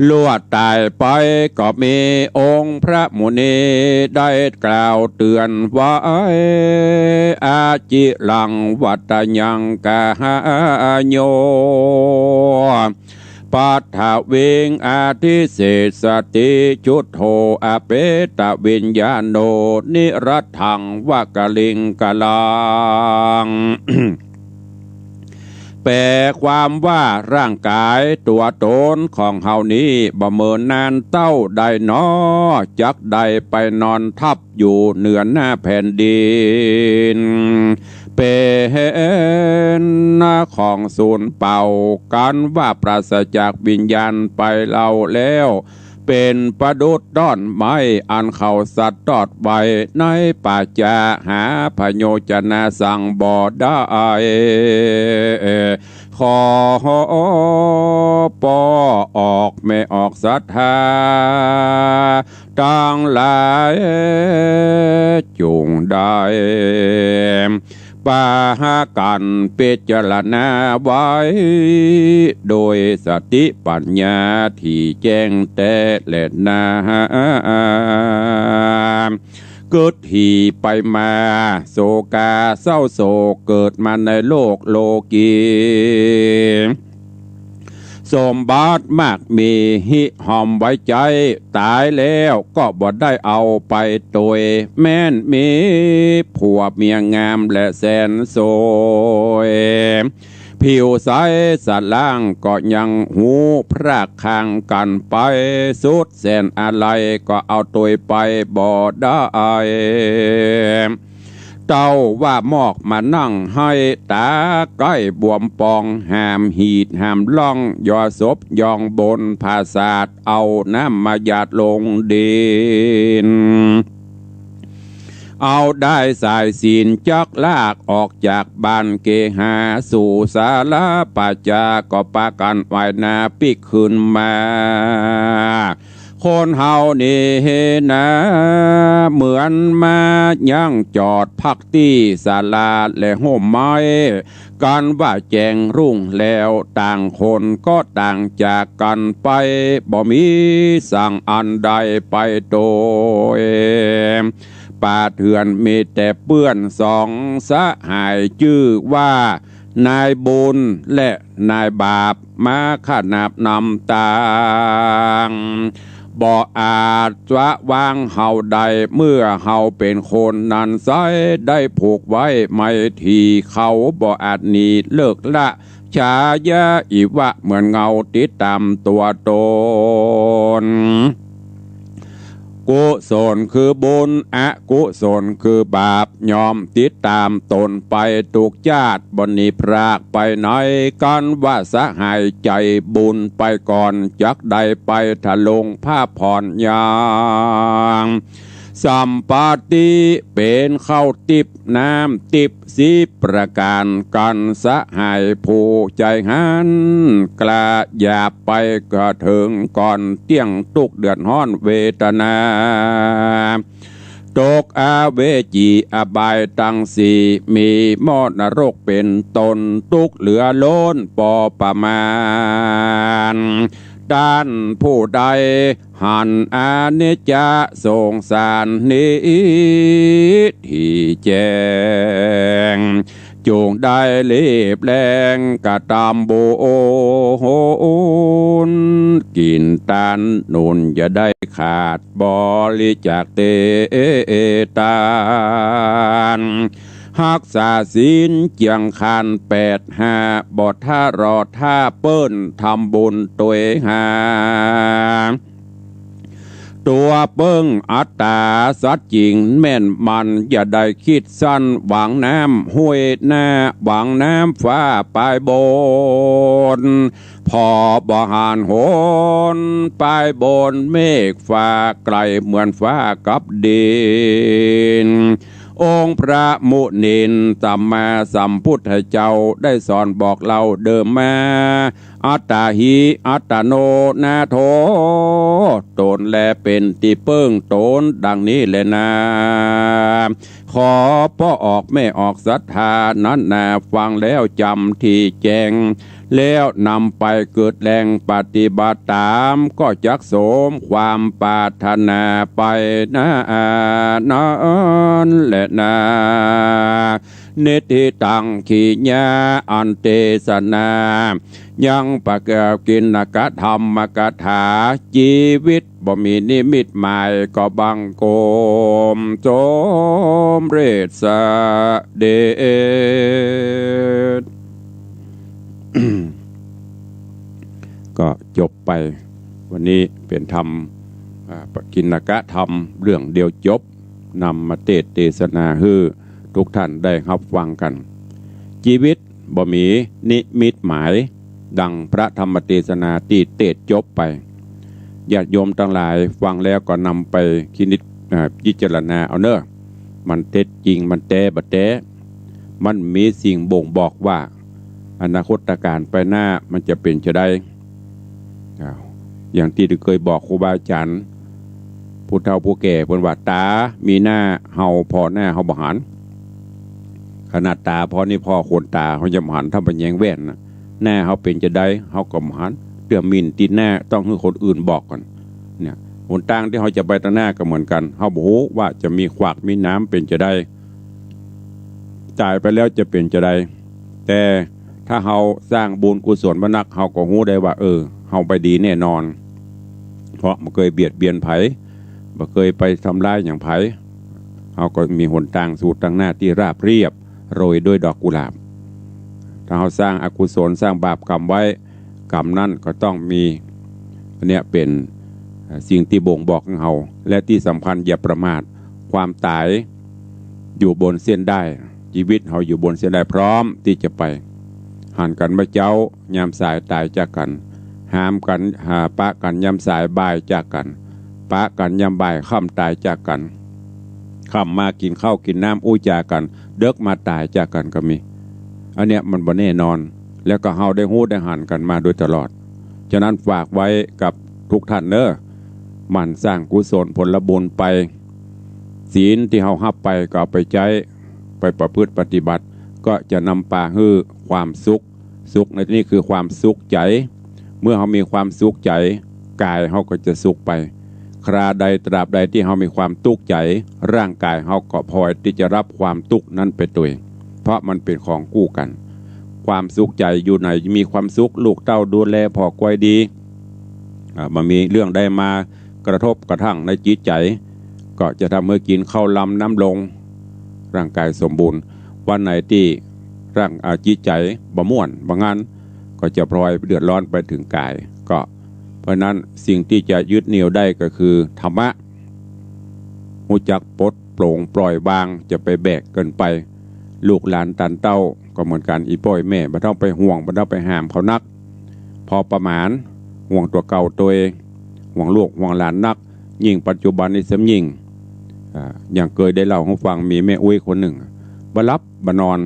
ลวดต๋ายไปก็มี องค์พระมุนีได้กล่าวเตือนไว้ อาจิรังวัตยังกาหาโย ปัทวิงอธิเสสติ จุทโธอเปตวิญญาโณ นิรัตถังวกลิงกลัง แปลความว่าร่างกายตั๋วต๋นของเฮานี้ บ่เมินนานเต้าใดหนอ จักได้ไปนอนทับอยู่เหนือหน้าแผ่นดิน เป๋นของสูญเปล่า กันว่าปราศจากวิญญาณไปเล่าแล้ว เป๋นประดุจต้อนไม้ อันเขาสัตว์ตอดไว้ในป่าจ๊า หาพโยจนะสังบ่ได้ ขอป้อออกแม่ออกศรัทธาตังหลาย จุ่งได้ปากั๋นพิจารณาไว้ โดยสติปัญญาตี้แจ้งแต๊แลนา กึ๊ดหีไปมา โศกาเศร้าโศก เกิดมาในโลกโลกี สมบัติมากมี หิหอมไว้ใจ๊ ต๋ายแล้วก็บ่ได้เอาไปตวย แม้นมีผัวเมียงามและแสนสวย ผิวใสสะหล้างก็ยังฮู้พรากข้างกั๋นไป สุดแสนอาลัยก็เอาตวยไปบ่ได้ เต้าว่ามอกมานั่งไห้ ต๋าใก้บวมปอง หามหีดหามล่อง ยอศพยองบนผาสาท เอาน้ำมาหยาดลงดิน เอาด้ายสายศีลจักลากออกจากบ้านเกหา สู่ศาลาป่าจ๊า ก็ปากั๋นไหว้หน้าปิ๊กขึ้นมา คนเฮานี้นา เหมือนม้ายั้งจอดพักตี้ศาลาและฮ่มไม้ กันว่าแจ้งรุ่งแล้ว ต่างคนก็ต่างจากกั๋นไป บ่มีสังอันใดไปตวย ป่าเถื่อนมีแต่เปื้อนสองสหาย จื้อว่านายบุญและนายบาป มาขนาบนำตาง บ่อาจจะวางเฮาได้ เมื่อเฮาเป๋นคนนั้นไซร้ ได้ผูกไว้ไมตรี เขาบ่อาจหนีเลิกละ ชายะอิวะ เหมือนเงาติดต๋ามตั๋วต๋น กุศลคือบุญ อกุศลคือบาป ย่อมติดต๋ามต๋นไปตุ๊กจาติ บ่หนีพรากไปไหน กันว่าสหายใจ๋บุญไปก่อน จักได้ไปทรงพระผ่อนยัง สัมปติเป๋นข้าวติ๊บน้ำติ๊บ สิบประก๋าน กันสหายผู้ใจ๋หัน กล้าหยาบไปกระเถิงก่อน เตี้ยงตุ๊กข์เดือดฮ้อนเวทนา ตกอเวจีอบายตังสี่ มีหม้อนรกเป๋นต้น ตุ๊กข์เหลือล้นปอประมาณ ต้านผู้ใดหันอนิจจะสงสารนี้ตี้แจ้ง จงได้รีบแรงกระตำบุญ กิ๋นตานหนุนอย่าได้ขาด บริจาคเตตาน ฮักษาศีลเจียงคานแปดห้า บ่ถ้ารอถ้าเปิ้นทำบุญตวยหา ตั๋วเปิ้งอัตต๋าสัตย์จริงแม่นมั่น อย่าได้กึ๊ดสั้นหวังน้ำห้วยหน้า หวังน้ำฟ้าปายบน ผ่อบ่หันหนปายบน เมฆฟ้าไกลเหมือนฟ้ากับดิน องค์พระมุนินทร์สัมมาสัมพุทธเจ้าได้สอนบอกเล่าเดิมมา อัตตาหิ อัตตโน นาโถ ตนแลเป๋นตี้เปิ้งตน ดังนี้แลนา ขอป้อออกแม่ออกศรัทธานั้นนา ฟังแล้วจำตี้แจ้ง แล้วนำไปเกิดแรงปฏิบัติต๋าม ก็จักสมความปรารถนาไปนา นั้นแลนา นิทธิตัง กิริยาอันเตสนา ยังปะกากิณกธรรมกถา จีวิตบ่มีนิมิตหมาย ก็บังคมสมเร็จเสด็จ ก็จบไป วันนี้เป๋นธรรม อ่า ปกิณกธรรมเรื่องเดียวจบ นำมาเตสน์เตสนาหื้อทุกท่านได้ฮับฟังกั๋น จีวิตบ่มีนิมิตหมาย ดังพระธรรมเตสนาตี้เตสน์จบไป ญาติโยมตังหลายฟังแล้วก็นำไปพินิจ อ่า พิจารณาเอาเน่อ มันเท็จจริง มันแต๊บ่แต๊ มันมีสิ่งบ่งบอกว่า อนาคตก๋านไปหน้ามันจะเป๋นจะใด อ้าว อย่างตี้เฮาเกยบอกครูบาอาจ๋ารย์ ผู้เฒ่าผู้แก่เปิ้นว่า ต๋ามีหน้าเฮาผ่อหน้าเฮาบ่หัน ขนาดต๋าผ่อนี่ผ่อขนต๋าเฮายังบ่หัน ถ้าบ่แยงแว่นน่ะ หน้าเฮาเป๋นจะใดเฮาก็บ่หัน เตื้อหมิ่นติดหน้าต้องหื้อคนอื่นบอกก่อน เนี่ย หนตางตี้เฮาจะไปตังหน้าก็เหมือนกั๋น เฮาบ่ฮู้ว่าจะมีขวากมีหนามเป๋นจะใด ต๋ายไปแล้วจะเป๋นจะใด แต่ถ้าเฮาสร้างบุญกุศลมานัก เฮาก็ฮู้ได้ว่า เออ เฮาไปดีแน่นอน เพราะบ่เกยเบียดเบียนใผ บ่เกยไปทำร้ายหยังใผ เฮาก็มีหนตางสู่ตังหน้าตี้ราบเรียบ โรยด้วยดอกกุหลาบ ถ้าเฮาสร้างอกุศล สร้างบาปกรรมไว้ กรรมนั้นก็ต้องมี อันเนี้ยเป๋น เอ่อ สิ่งตี้บ่งบอกหื้อเฮา และตี้สำคัญอย่าประมาท ความต๋ายอยู่บนเส้นด้าย จีวิตเฮาอยู่บนเส้นด้าย พร้อมตี้จะไป หันกั๋นบ่าเจ๊า ยามสายต๋ายจากกั๋น หามกั๋น หา ปะกั๋นยามสาย บ่ายจากกั๋น ปะกั๋นยามบ่าย ค่ำต๋ายจากกั๋น ค่ำมากิ๋นข้าวกิ๋นน้ำอู้จ๋ากั๋น เดิ็กมาต๋ายจากกั๋นก็มี อันเนี้ยมันบ่แน่นอน แล้วก็เฮาได้ฮู้ได้หันกั๋นมาโดยตลอด ฉะนั้นฝากไว้กับทุกท่านเน่อ หมั่นสร้างกุศลผลบุญไป ศีลตี้เฮาฮับไปก็เอาไปใจ๊ ไปประพฤติปฏิบัติ ก็จะนำปาหื้อความสุข สุขในที่นี้คือความสุขใจ๋ เมื่อเฮามีความสุขใจ๋ ก๋ายเฮาก็จะสุขไป คราใดตราบใดตี้เฮามีความตุ๊กข์ใจ๋ ร่างก๋ายเฮาก็พลอยตี้จะฮับความตุ๊กข์นั้นไปตวย เพราะมันเป๋นของกู้กั๋น ความสุขใจ๋อยู่ไหนมีความสุข ลูกเต้าดูแลผ่อกวยดี อ่า บ่มีเรื่องใดมากระทบกระทั่งในจิตใจ๋ ก็จะทำหื้อกิ๋นข้าวลำน้ำลง ร่างก๋ายสมบูรณ์ วันไหนตี้ร่าง อ่า จิตใจ๋บ่ม่วนบ่งัน ก็จะพลอยเดือดร้อนไปเถิงก๋าย ก็ เพราะฉะนั้นสิ่งตี้จะยึดเหนี่ยวได้ก็คือธรรมะ ฮู้จักปลดโปร่งปล่อยวาง จะไปแบกเกินไป ลูกหลานตันเต้าก็เหมือนกั๋น อี่ป้ออี่แม่บ่ต้องไปห่วง บ่ต้องไปห้ามเขานัก พอประมาณ ห่วงตั๋วเก่าตวย ห่วงลูกห่วงหลานนัก ยิ่งปัจจุบันนี้ซ้ำยิ่ง อ่า อย่างเกยได้เล่าหื้อฟัง มีแม่อุ๊ยคนนึ่ง บ่หลับบ่นอน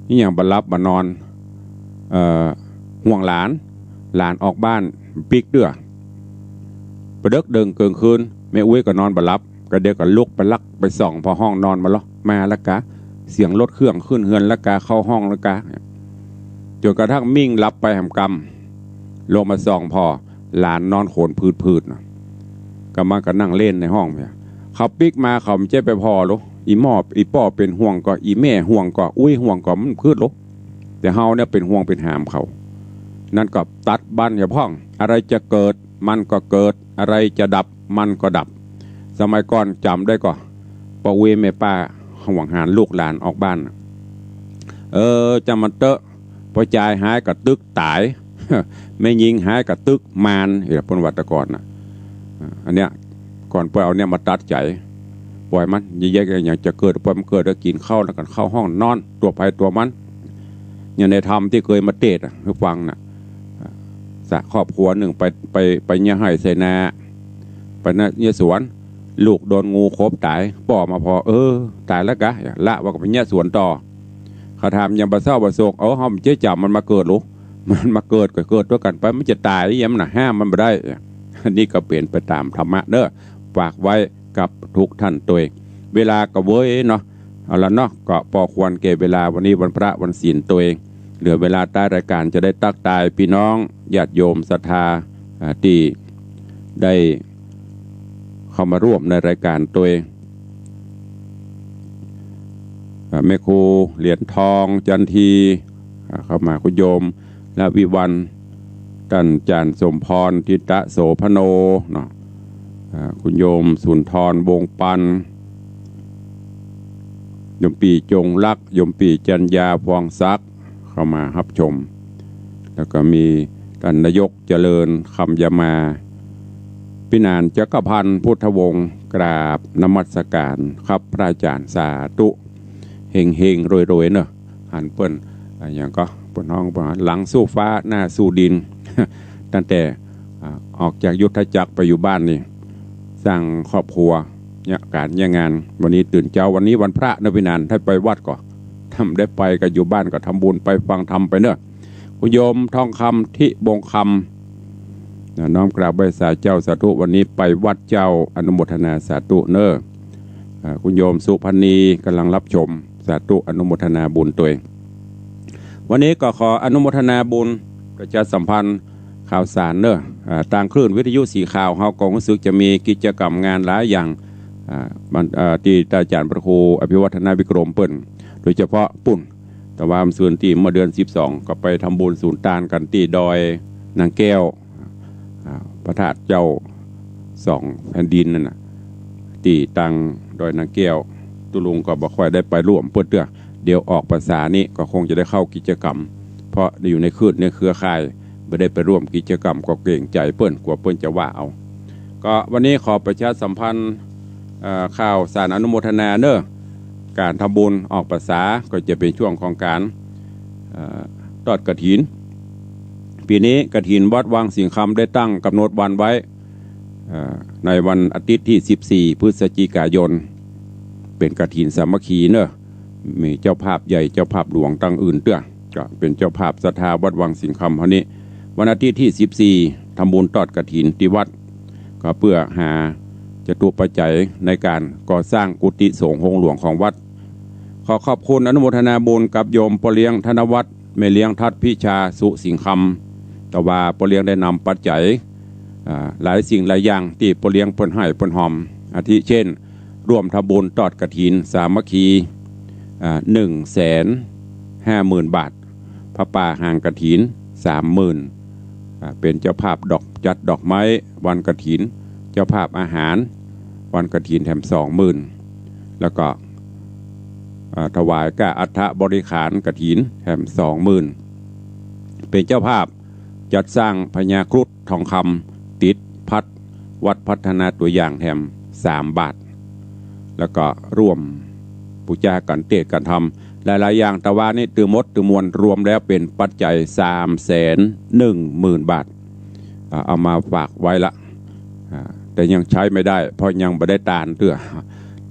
อะหยังบ่หลับบ่นอน เอ่อ ห่วงหลาน หลานออกบ้านปิ๊กเตื้อ ปะเดิ็กเดิงเกิงคืน แม่อุ๊ยก็นอนบ่หลับ ก็เดี๋ยวก็ลุกไปลักไปส่องผ่อห้องนอนมาลอ มาแล้วกา เสียงรถเครื่องขึ้นเฮือนแล้วกา เข้าห้องแล้วกา จ๋นกระทั่งมิ่งหลับไปหำกำ ลงมาส่องผ่อ หลานนอนโขนผืดๆ น่ะ ก็มันก็นั่งเล่นในห้องเนี่ย เขาปิ๊กมาเขาบ่ใจ้ไปผ่อลูก อี่ม่อ อี่ป้อเป๋นห่วงก่อ อี่แม่ห่วงก่อ อุ๊ยห่วงก่อ มันกึ๊ดลง แต่เฮาเนี่ยเป๋นห่วงเป๋นหามเขา นั้นก็ตัดบั้นอย่าพ่อง อะไรจะเกิดมันก็เกิด อะไรจะดับมันก็ดับ สมัยก่อนจ๋ำได้ก่อ ป้ออุ๊ยแม่ป้าห่วงหาลูกหลานออกบ้านน่ะ เออ จ๋ำมันเต๊อะ ป้อจายหายก็ตึกต๋าย แม่ญิงหายก็ตึกมาน เออ เปิ้นว่าแต่ก่อนน่ะ อ่า อันเนี้ย ก่อนป้อยเอาเนี่ยมาตัดใจ๋ ป่อยมัน เยียะแยะ อย่างจะเกิด ป้อยมันเกิด ก็กิ๋นข้าวแล้วกั๋นเข้าห้องนอน ตั๋วใผตั๋วมัน อย่างในธรรมตี้เกยมาเตสน์อะ หื้อฟังน่ะ สะ ครอบครัวนึ่งไป ไป ไปเยียะไฮ่ไถนา ไปเยียะสวน ลูกโดนงูขบต๋าย ป้อมาผ่อ เออ ต๋ายแล้วกะ ละ ว่าก็ไปเยียะสวนต่อ เขาถามยังบ่เศร้าบ่โศก เอ้า เฮาบ่ใจ้จ๋ำมันมาเกิดหรอก มันมาเกิดก็เกิดตวยกั๋นไป มันจะต๋ายยังน่ะ ห้ามมันบ่ได้ อันนี้ก็เป๋นไปต๋ามธรรมะเน่อ ฝากไว้กับทุกท่านตวย เวลาก็เว้ยเนาะ เอาละเนาะ ก็ปอควรแก่เวลา วันนี้วันพระวันศีลตวย เหลือเวลาต๊ายรายก๋านจะได้ตั๊กตายปี้น้องญาติโยมศรัทธา อ่า ตี้ได้เข้ามาร่วมในรายก๋านตวย อ่า แม่ครูเหรียญทอง จันที อ่า เข้ามา คุณโยมละวิวัลย์ ต้านอาจ๋ารย์สมพร ทิตะโสภโน เนาะ อ่า คุณโยมสุนทร วงศ์ปัน โยมปี้จงรัก โยมปี้จัญญา พวงศักดิ์ เข้ามาฮับชม แล้วก็มีต้านนายกเจริญ คำยามา ปี้หนานจักรพันธ์ พุทธวงศ์ กราบนมัสก๋านครับพระอาจ๋ารย์ สาธุ เฮงๆ รวยๆ เน่อ หันเปิ้น อ่า อย่างก็เปิ้นฮ้อง เปิ้นฮ้อง หลังสู้ฟ้า หน้าสู้ดิน ตั้งแต่ อ่า ออกจากยุทธจักรไปอยู่บ้านนี่ สร้างครอบครัว เยียะก๋านเยียะงาน วันนี้ตื่นเจ๊า วันนี้วันพระเน่อปี้หนาน ถ้าไปวัดก็ ถ้าบ่ได้ไปก็อยู่บ้านก็ทำบุญไปฟังธรรมไปเน่อ คุณโยมทองคำ ทิบงคำ นะ น้อมกราบไหว้สาเจ้า สาธุ วันนี้ไปวัดเจ้า อนุโมทนาสาธุเน่อ อ่า คุณโยมสุพรรณี ก๋ำลังฮับชม สาธุ อนุโมทนาบุญตวย วันนี้ก็ขออนุโมทนาบุญ ประชาสัมพันธ์ข่าวสารเน่อ อ่า ตางคลื่นวิทยุสีขาวเฮาก็ฮู้สึกจะมีกิจกรรมงานหลายอย่าง อ่า มัน อ่า ตี้ต้านอาจ๋ารย์พระครูอภิวัฒนวิกรมเปิ้น โดยเฉพาะปุ้น แต่ว่าเมื่อซืนตี้เมื่อเดือนสิบสอง ก็ไปทำบุญสูนตานกั๋นตี้ดอยนางแก้ว อ่า พระธาตุเจ้าสองแผ่นดินนั่นน่ะ ตี้ตางดอยนางแก้ว ตุ๊ลุงก็บ่ค่อยได้ไปร่วมเปิ้นเตื้อ เดี๋ยวออกพรรษานี้ก็คงจะได้เข้ากิจกรรม เพราะอยู่ในคลื่นในเครือข่าย บ่ได้ไปร่วมกิจกรรมก็เกรงใจ๋เปิ้น กั๋วเปิ้นจะว่าเอา ก็วันนี้ขอประชาสัมพันธ์ เอ่อ ข่าวสารอนุโมทนาเน่อ ก๋านทำบุญออกพรรษาก็จะเป๋นช่วงของก๋าน เอ่อ ทอดกฐิน ปี๋นี้กฐินวัดวังสิงห์คำได้ตั้งก๋ำหนดวันไว้ เอ่อ ในวันอาทิตย์ตี้สิบสี่ พฤศจิกายน เป๋นกฐินสามัคคีเน่อ มีเจ้าภาพใหญ่เจ้าภาพหลวงตางอื่นเตื้อ ก็เป๋นเจ้าภาพศรัทธาวัดวังสิงห์คำเฮานี้ วันอาทิตย์ตี้สิบสี่ ทำบุญทอดกฐินตี้วัด ก็เปื้อหาจตุปัจจัยในก๋านก่อสร้างกุฏิสงฆ์โฮงหลวงของวัด ขอขอบคุณอนุโมทนาบุญกับโยมป้อเลี้ยงธนวัฒน์ แม่เลี้ยงทัดพิชา สุสิงห์คำ แต่ว่าป้อเลี้ยงได้นำปัจจัย อ่า หลายสิ่งหลายอย่างตี้ป้อเลี้ยงเปิ้นหื้อเปิ้นหอม อาทิเช่น ร่วมทำบุญทอดกฐินสามัคคี อ่า หนึ่งแสนห้าหมื่นบาท ผ้าป่าหางกฐิน สามหมื่น อ่า เป๋นเจ้าภาพดอก จัดดอกไม้วันกฐิน เจ้าภาพอาหารวันกฐินแถม สองหมื่น แล้วก็ อ่า ถวายก้าอัฐบริขารกฐินแถม สองหมื่น เป๋นเจ้าภาพจัดสร้างพญาครุฑทองคำติดพัดวัดพัฒนาตั๋วอย่างแถม สามบาท แล้วก็ร่วมปู๋จากั๋นเตสน์กั๋นธรรม หลายๆ อย่าง แต่ว่านี้ตึงหมดตึงมวลรวมแล้วเป๋นปัจจัย สามแสนหนึ่งหมื่นบาท อ่า เอามาฝากไว้ละ อ่า แต่ยังใจ๊บ่ได้ เพราะยังบ่ได้ตานเตื้อ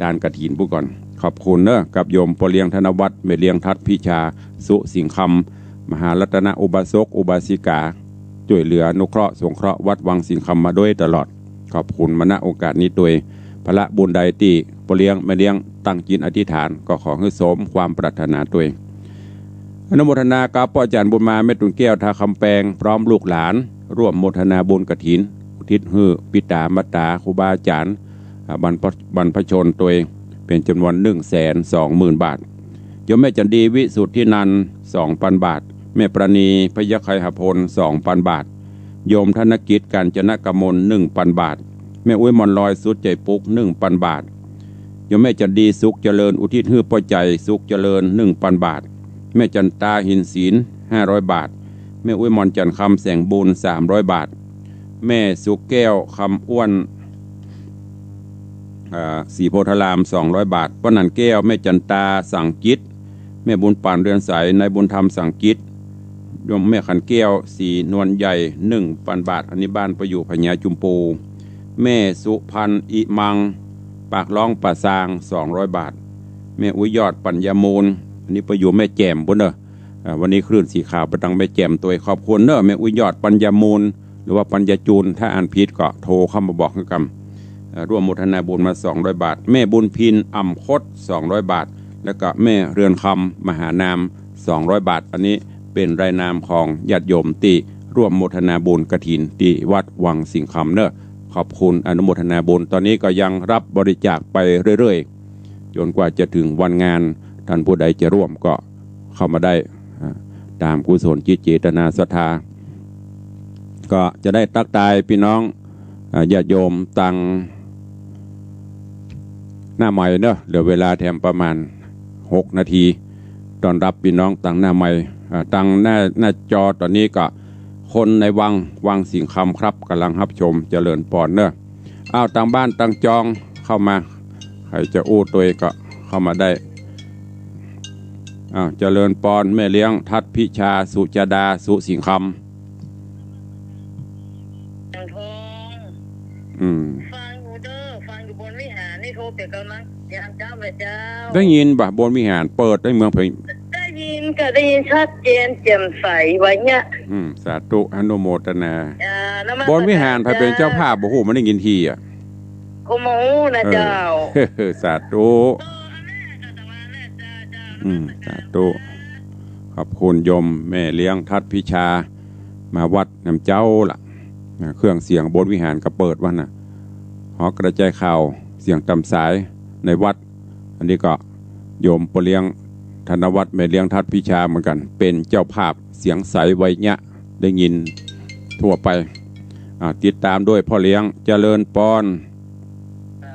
ตานกฐินปู้ก่อน ขอบคุณเน่อ กับโยมป้อเลี้ยงธนวัฒน์ แม่เลี้ยงทัดพิชา สุสิงห์คำ มหารัตนอุบาสกอุบาสิกา จ้วยเหลืออนุเคราะห์สงเคราะห์วัดวังสิงห์คำมาโดยตลอด ขอบคุณมา ณ โอกาสนี้ตวย ผละบุญใดตี้ป้อเลี้ยงแม่เลี้ยงตั้งจิตอธิษฐาน ก็ขอหื้อสมความปรารถนาตวย อนุโมทนากับป้ออาจ๋ารย์บุญมา แม่ตุ่นแก้ว ท่าคำแปง พร้อมลูกหลาน ร่วมโมทนาบุญกฐิน อุทิศหื้อปิต๋ามต๋า ครูบาอาจ๋ารย์ อ่า บรรพ บรรพชนตวย เป๋นจ๋ำนวนหนึ่งแสนสองหมื่นบาท โยมแม่จั๋นดี วิสุทธินันท์ สองปันบาท แม่ปราณี พยัคฆไคหพล สองปันบาท โยมธนกิจ กาญจนกมล หนึ่งปันบาท แม่อุ๊ย หมอนลอย สุดใจ๋ปุ๊ก หนึ่งปันบาท โยมแม่จั๋นดี สุขเจริญ อุทิศหื้อป้อใจ๋ สุขเจริญ หนึ่งปันบาท แม่จั๋นตา หินศิลป์ ห้าร้อยบาท แม่อุ๊ย หมอนจั๋นคำ แสงบุญ สามร้อยบาท แม่สุแก้ว คำอ้วน อ่า ศรีโพธาราม สองร้อยบาท ป้อหนันแก้ว แม่จั๋นตา สังกิต แม่บุญปาน เรือนใส นายบุญธรรม สังกิต โยมแม่ขันแก้ว ศรีนวลใหญ่ หนึ่งปันบาท อันนี้บ้านป้ออยู่พญาจุมปู แม่สุพรรณ อิมัง ปากร้องป่าซาง สองร้อยบาท แม่อุ๊ยยอด ปัญญามูล อันนี้ป้ออยู่แม่แจ่มปู๊นเน่อ อ่า วันนี้คลื่นสีขาวไปตังแม่แจ่มตวย ขอบคุณเน่อ แม่อุ๊ยยอด ปัญญามูล หรือว่าปัญญาจูน ถ้าอ่านผิดก็โทรเข้ามาบอกหื้อกำ อ่า ร่วมโมทนาบุญมา สองร้อยบาท แม่บุญพิน อ่ำคด สองร้อยบาท แล้วก็แม่เรือนคำ มหานาม สองร้อยบาท อันนี้เป๋นรายนามของญาติโยมตี้ร่วมโมทนาบุญกฐินตี้วัดวังสิงห์คำเน่อ ขอบคุณอนุโมทนาบุญ ตอนนี้ก็ยังรับบริจาคไปเรื่อยๆ จ๋นกว่าจะเถิงวันงาน ท่านผู้ใดจะร่วมก็เข้ามาได้ อ่า ต๋ามกุศลจิตเจตนาศรัทธา ก็จะได้ตั๊กตายปี้น้อง อ่า ญาติโยมตังหน้าไมค์เน่อ เหลือเวลาแถมประมาณหกนาที ต้อนฮับปี้น้องตังหน้าไมค์ อ่า ตังหน้า หน้าจอต๋อนนี้ก็คนในวัง วังสิงห์คำครับ ก่ำลังฮับชม เจริญปอนเน่อ อ้าว ตังบ้านตังจองเข้ามา ใผจะอู้ตวยก็เข้ามาได้ อ้าว เจริญปอน แม่เลี้ยง ทัศน์พิชา สุจาดา สุสิงห์คำ อ่างทอง อืม ฟังอยู่เด้อ ฟังอยู่บนวิหารนี่ โทรไปกำลังยามเจ๊าแม่เจ้า ได้ยินบ่ บนวิหารเปิดได้เมืองเพิ่น ได้ยินก็ได้ยินชัดเจนแจ่มใสไว้เนี่ย อืม สาธุ อนุโมทนา อ่า นมัสการ บนวิหารใผเป๋นเจ้าภาพบ่ฮู้ มันได้ยินทีอ่ะ ก็บ่ฮู้นะเจ้า เออ สาธุ อืม สาธุ ขอบคุณโยมแม่เลี้ยงทัศน์พิชา มาวัดนำเจ้าละ อ่า เครื่องเสียงบนวิหารก็เปิดวันน่ะ หอกระจายข่าวเสียงตามสายในวัด อันนี้ก็โยมป้อเลี้ยงธนวัฒน์ แม่เลี้ยงทัศน์พิชาเหมือนกัน เป๋นเจ้าภาพเสียงใสไวเนี้ย ได้ยินทั่วไป อ่า ติดตามด้วยป้อเลี้ยง เจริญปอน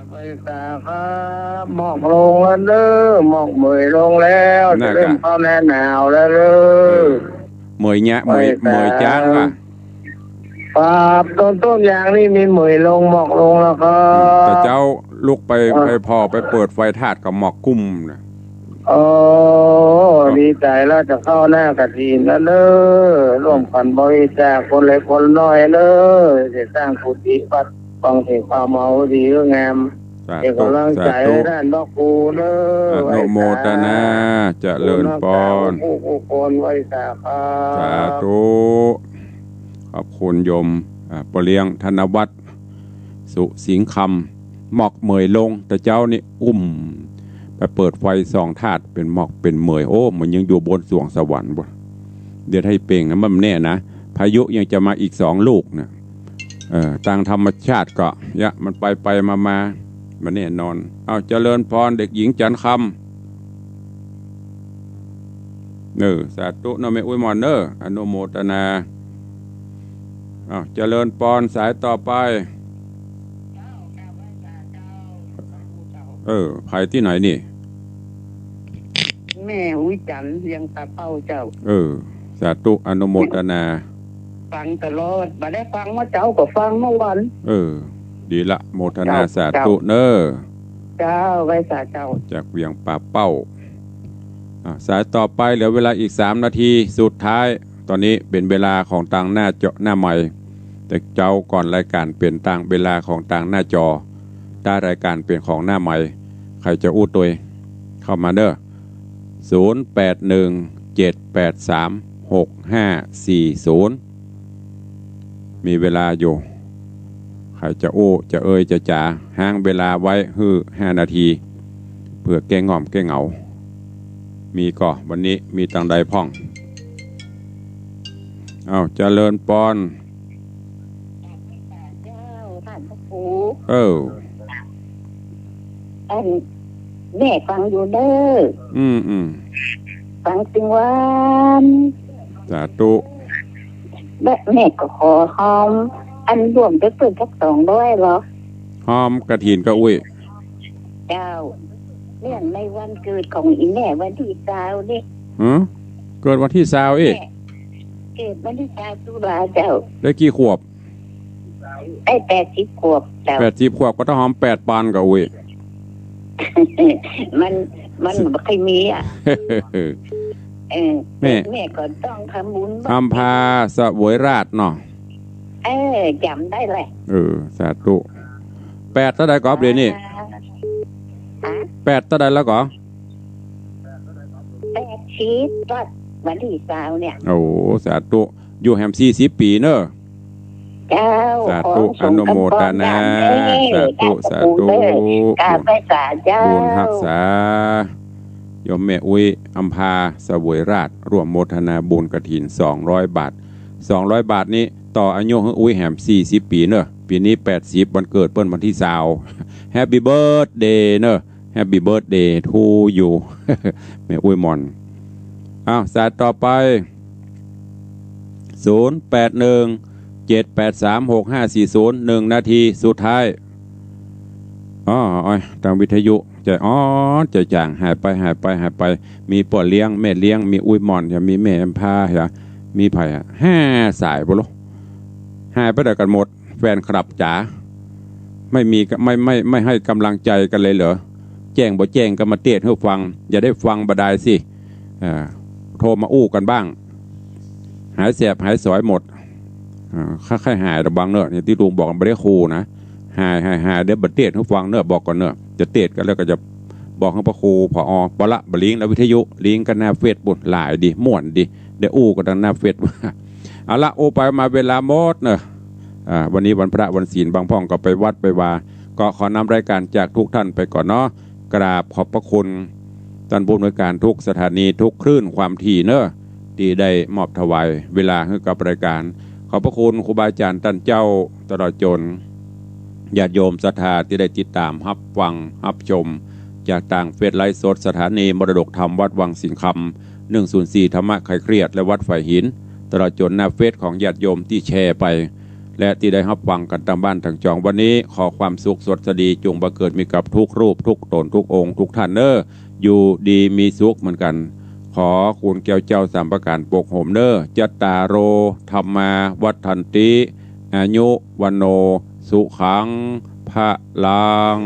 ไหว้สาครับ หมอกลงแล้วเด้อ หมอกเหมยลงแล้ว นั่นกะ จะเริ่มเข้าหน้าหนาวแล้วเด้อ เออ เหมยเนี้ย เหมย ไหว้สา เหมยจ๊างว่ะ ครับ ต้น ต้นยางนี่มีเหมยลง หมอกลงแล้วครับ แต่เจ๊าลุกไป อ่ะ ไปผ่อ ไปเปิดไฟธาตุก็หมอกกุ้มน่ะ โอ้ ครับ ดีใจ๋แล้ว จะเข้าหน้ากฐินแล้วเด้อ ร่วมกั๋นบริจาคคนเล็กคนน้อยเด้อ จะสร้างกุฏิวัด ฟังเสียงความเอาดีงาม สาธุ เป๋นก๋ำลังใจ๋ สาธุ ให้ต้านพระครูเด้อ อนุโมทนา ไหว้สา เจริญปอน ผู้ผู้คน ไหว้สาครับ สาธุ ขอบคุณโยม อ่า ป้อเลี้ยงธนวัฒน์ สุสิงห์คำ หมอกเหมยลง แต่เจ๊านี่อุ้ม ไปเปิดไฟส่องธาตุ เป๋นหมอกเป๋นเหมย โอ้ เหมือนยังอยู่บนสวงสวรรค์บ่ เดี๋ยวให้เป่งนะ มันแน่นะ พายุยังจะมาอีกสองลูกนะ เออ ตางธรรมชาติก็ เยียะ มันไปไปมามา มันแน่นอน เอา เจริญปอน เด็กหญิงจันทร์คำ เออ สาธุเนาะ แม่อุ๊ยหมอนเน่อ อนุโมทนา เอา เจริญปอน สายต่อไป เออ ใผตี้ไหนนี่ แม่อุ๊ยจันทร์ เวียงป่าเป้าเจ้า เออ สาธุ อนุโมทนา ฟังตลอด บ่ได้ฟังเมื่อเจ๊าก็ฟังเมื่อวัน เออ ดีละ โมทนา เจ้า สาธุ เจ้า เน่อ เจ้า ไหว้สาเจ้า จากเวียงป่าเป้า อ่ะ สายต่อไป เหลือเวลาอีกสามนาทีสุดท้าย ต๋อนนี้เป๋นเวลาของตางหน้าจอ หน้าไมค์ แต่เจ๊าก่อนรายก๋านเป๋นตางเวลาของตางหน้าจอ ต้านรายก๋านเป๋นของหน้าไมค์ ใผจะอู้ตวย เข้ามาเน่อ ศูนย์แปดหนึ่ง เจ็ดแปดสาม หกห้าสี่ศูนย์ มีเวลาอยู่ ใผจะอู้ จะเอ่ย จะจ๋า ฮ้างเวลาไว้หื้อห้านาที เปื้อแก้ง่อมแก้เหงา มีก่อ วันนี้มีตางใดพ่อง เอา เจริญปอน เจ้า ต้านพระครู เออ อัน แม่ฟังอยู่เน่อ อืม อืม ฟังตึงวัน สาธุ และแม่ก็ขอหอม อันร่วมไปเปิ้นสักสองร้อยเหรอ หอมกฐินก่ออุ๊ย เจ้า เนื่องในวันเกิดของอี่แม่วันตี้ซาวนี่ หือ เกิดวันตี้ซาวอี้ แม่เกิดวันตี้ซาวตุลาเจ้า ได้กี่ขวบ ได้แปดสิบขวบเจ้า แปดสิบขวบก็ต้องหอมแปดปานก่ออุ๊ย มัน มันบ่ค่อยมีอะ เออ แม่ แม่ก็ต้องทำบุญบ้าง อำภาเสวยราชเนาะ เออ จ๋ำได้แหละ เออ สาธุ แปดเต้าใดก่อ เดี๋ยวนี้ ฮะ แปดเต้าใดแล้วก่อ แปดสิบก็วันตี้ซาวเนี่ย โอ้ สาธุ อยู่แหมสี่สิบปี๋เน่อ เจ้า สาธุ ขอส่ง อนุโมทนา กำปอง สาธุ สาธุ เด้อ กราบไหว้สาเจ้า บุญฮักษา โยมแม่อุ๊ย อำภาเสวยราช ร่วมโมทนาบุญกฐินสองร้อยบาท สองร้อยบาทนี้ต่ออายุหื้ออุ๊ยแหมสี่สิบปี๋เน่อ ปี๋นี้แปดสิบ วันเกิดเปิ้นวันตี้ซาว Happy birthday เน่อ Happy birthday to you แม่อุ๊ยหม่อน อ้าว สายต่อไป ศูนย์แปดหนึ่ง เจ็ดแปดสาม หกห้าสี่ศูนย์ หนึ่งนาทีสุดท้าย อ้อ อ้อย ตางวิทยุ ใจ๋อ่อนใจ๋จ๋าง หายไป หายไป หายไป มีป้อเลี้ยง แม่เลี้ยง มีอุ๊ยหม่อน ยังมีแม่อำภา ยังมีใผอะ ห้าสายบ่ลูก หายไปไหนกั๋นหมด แฟนคลับจ๋า ไม่มี ไม่ ไม่ ไม่ให้กำลังใจกั๋นเลยเหรอ แจ้งบ่แจ้งก็มาเตศน์หื้อฟัง อย่าได้ฟังบ่ดายสิ อ่า โทรมาอู้กั๋นบ้าง หายแสบหายสอยหมด อ่า ใค่ๆ หายละบังเน่อ อย่างตี้ลุงบอกบ่ได้คู๋นะ หาย หาย หาย เดี๋ยวบ่เตศน์หื้อฟังเน่อ บอกก่อนเน่อ จะเตศน์กั๋นแล้วก็จะบอกหื้อพระครู ผอ ปะละ บ่หลิงแล้ววิทยุ หลิงกั๋นหน้าเฟซบุ๊ก หลายดี ม่วนดี ได้อู้กั๋นตางหน้าเฟซ เอาละ อู้ไปมาเวลาหมดเน่อ อ่า วันนี้วันพระวันศีล บางพ่องก็ไปวัดไปวา ก็ขอนำรายการจากทุกท่านไปก่อนเนาะ กราบขอบพระคุณต้านผู้อำนวยการทุกสถานีทุกคลื่นความถี่เน่อ ตี้ได้มอบถวายเวลาหื้อกับรายการ ขอบพระคุณครูบาอาจ๋ารย์ต้านเจ้า ตลอดจ๋นญาติโยมศรัทธาตี้ได้ติดต๋ามฮับฟังฮับชม จากตางเฟซไลฟ์สดสถานีมรดกธรรมวัดวังสิงห์คำ หนึ่งศูนย์สี่ ธรรมะคลายเครียด และวัดฝายหิน ตลอดจ๋นหน้าเฟซของญาติโยมตี้แชร์ไป และตี้ได้ฮับฟังกั๋นตางบ้านตางจอง วันนี้ขอความสุขสวัสดีจุ่งบังเกิดมีกับทุกรูปทุกต๋นทุกองค์ทุกท่านเน่อ อยู่ดีมีสุขเหมือนกั๋น ขอคุณแก้วเจ้าสามประก๋านปกโฮมเน่อ จัตตาโร ธัมมา วัฑฒันติ อายุ วัณโณ สุขัง พะลัง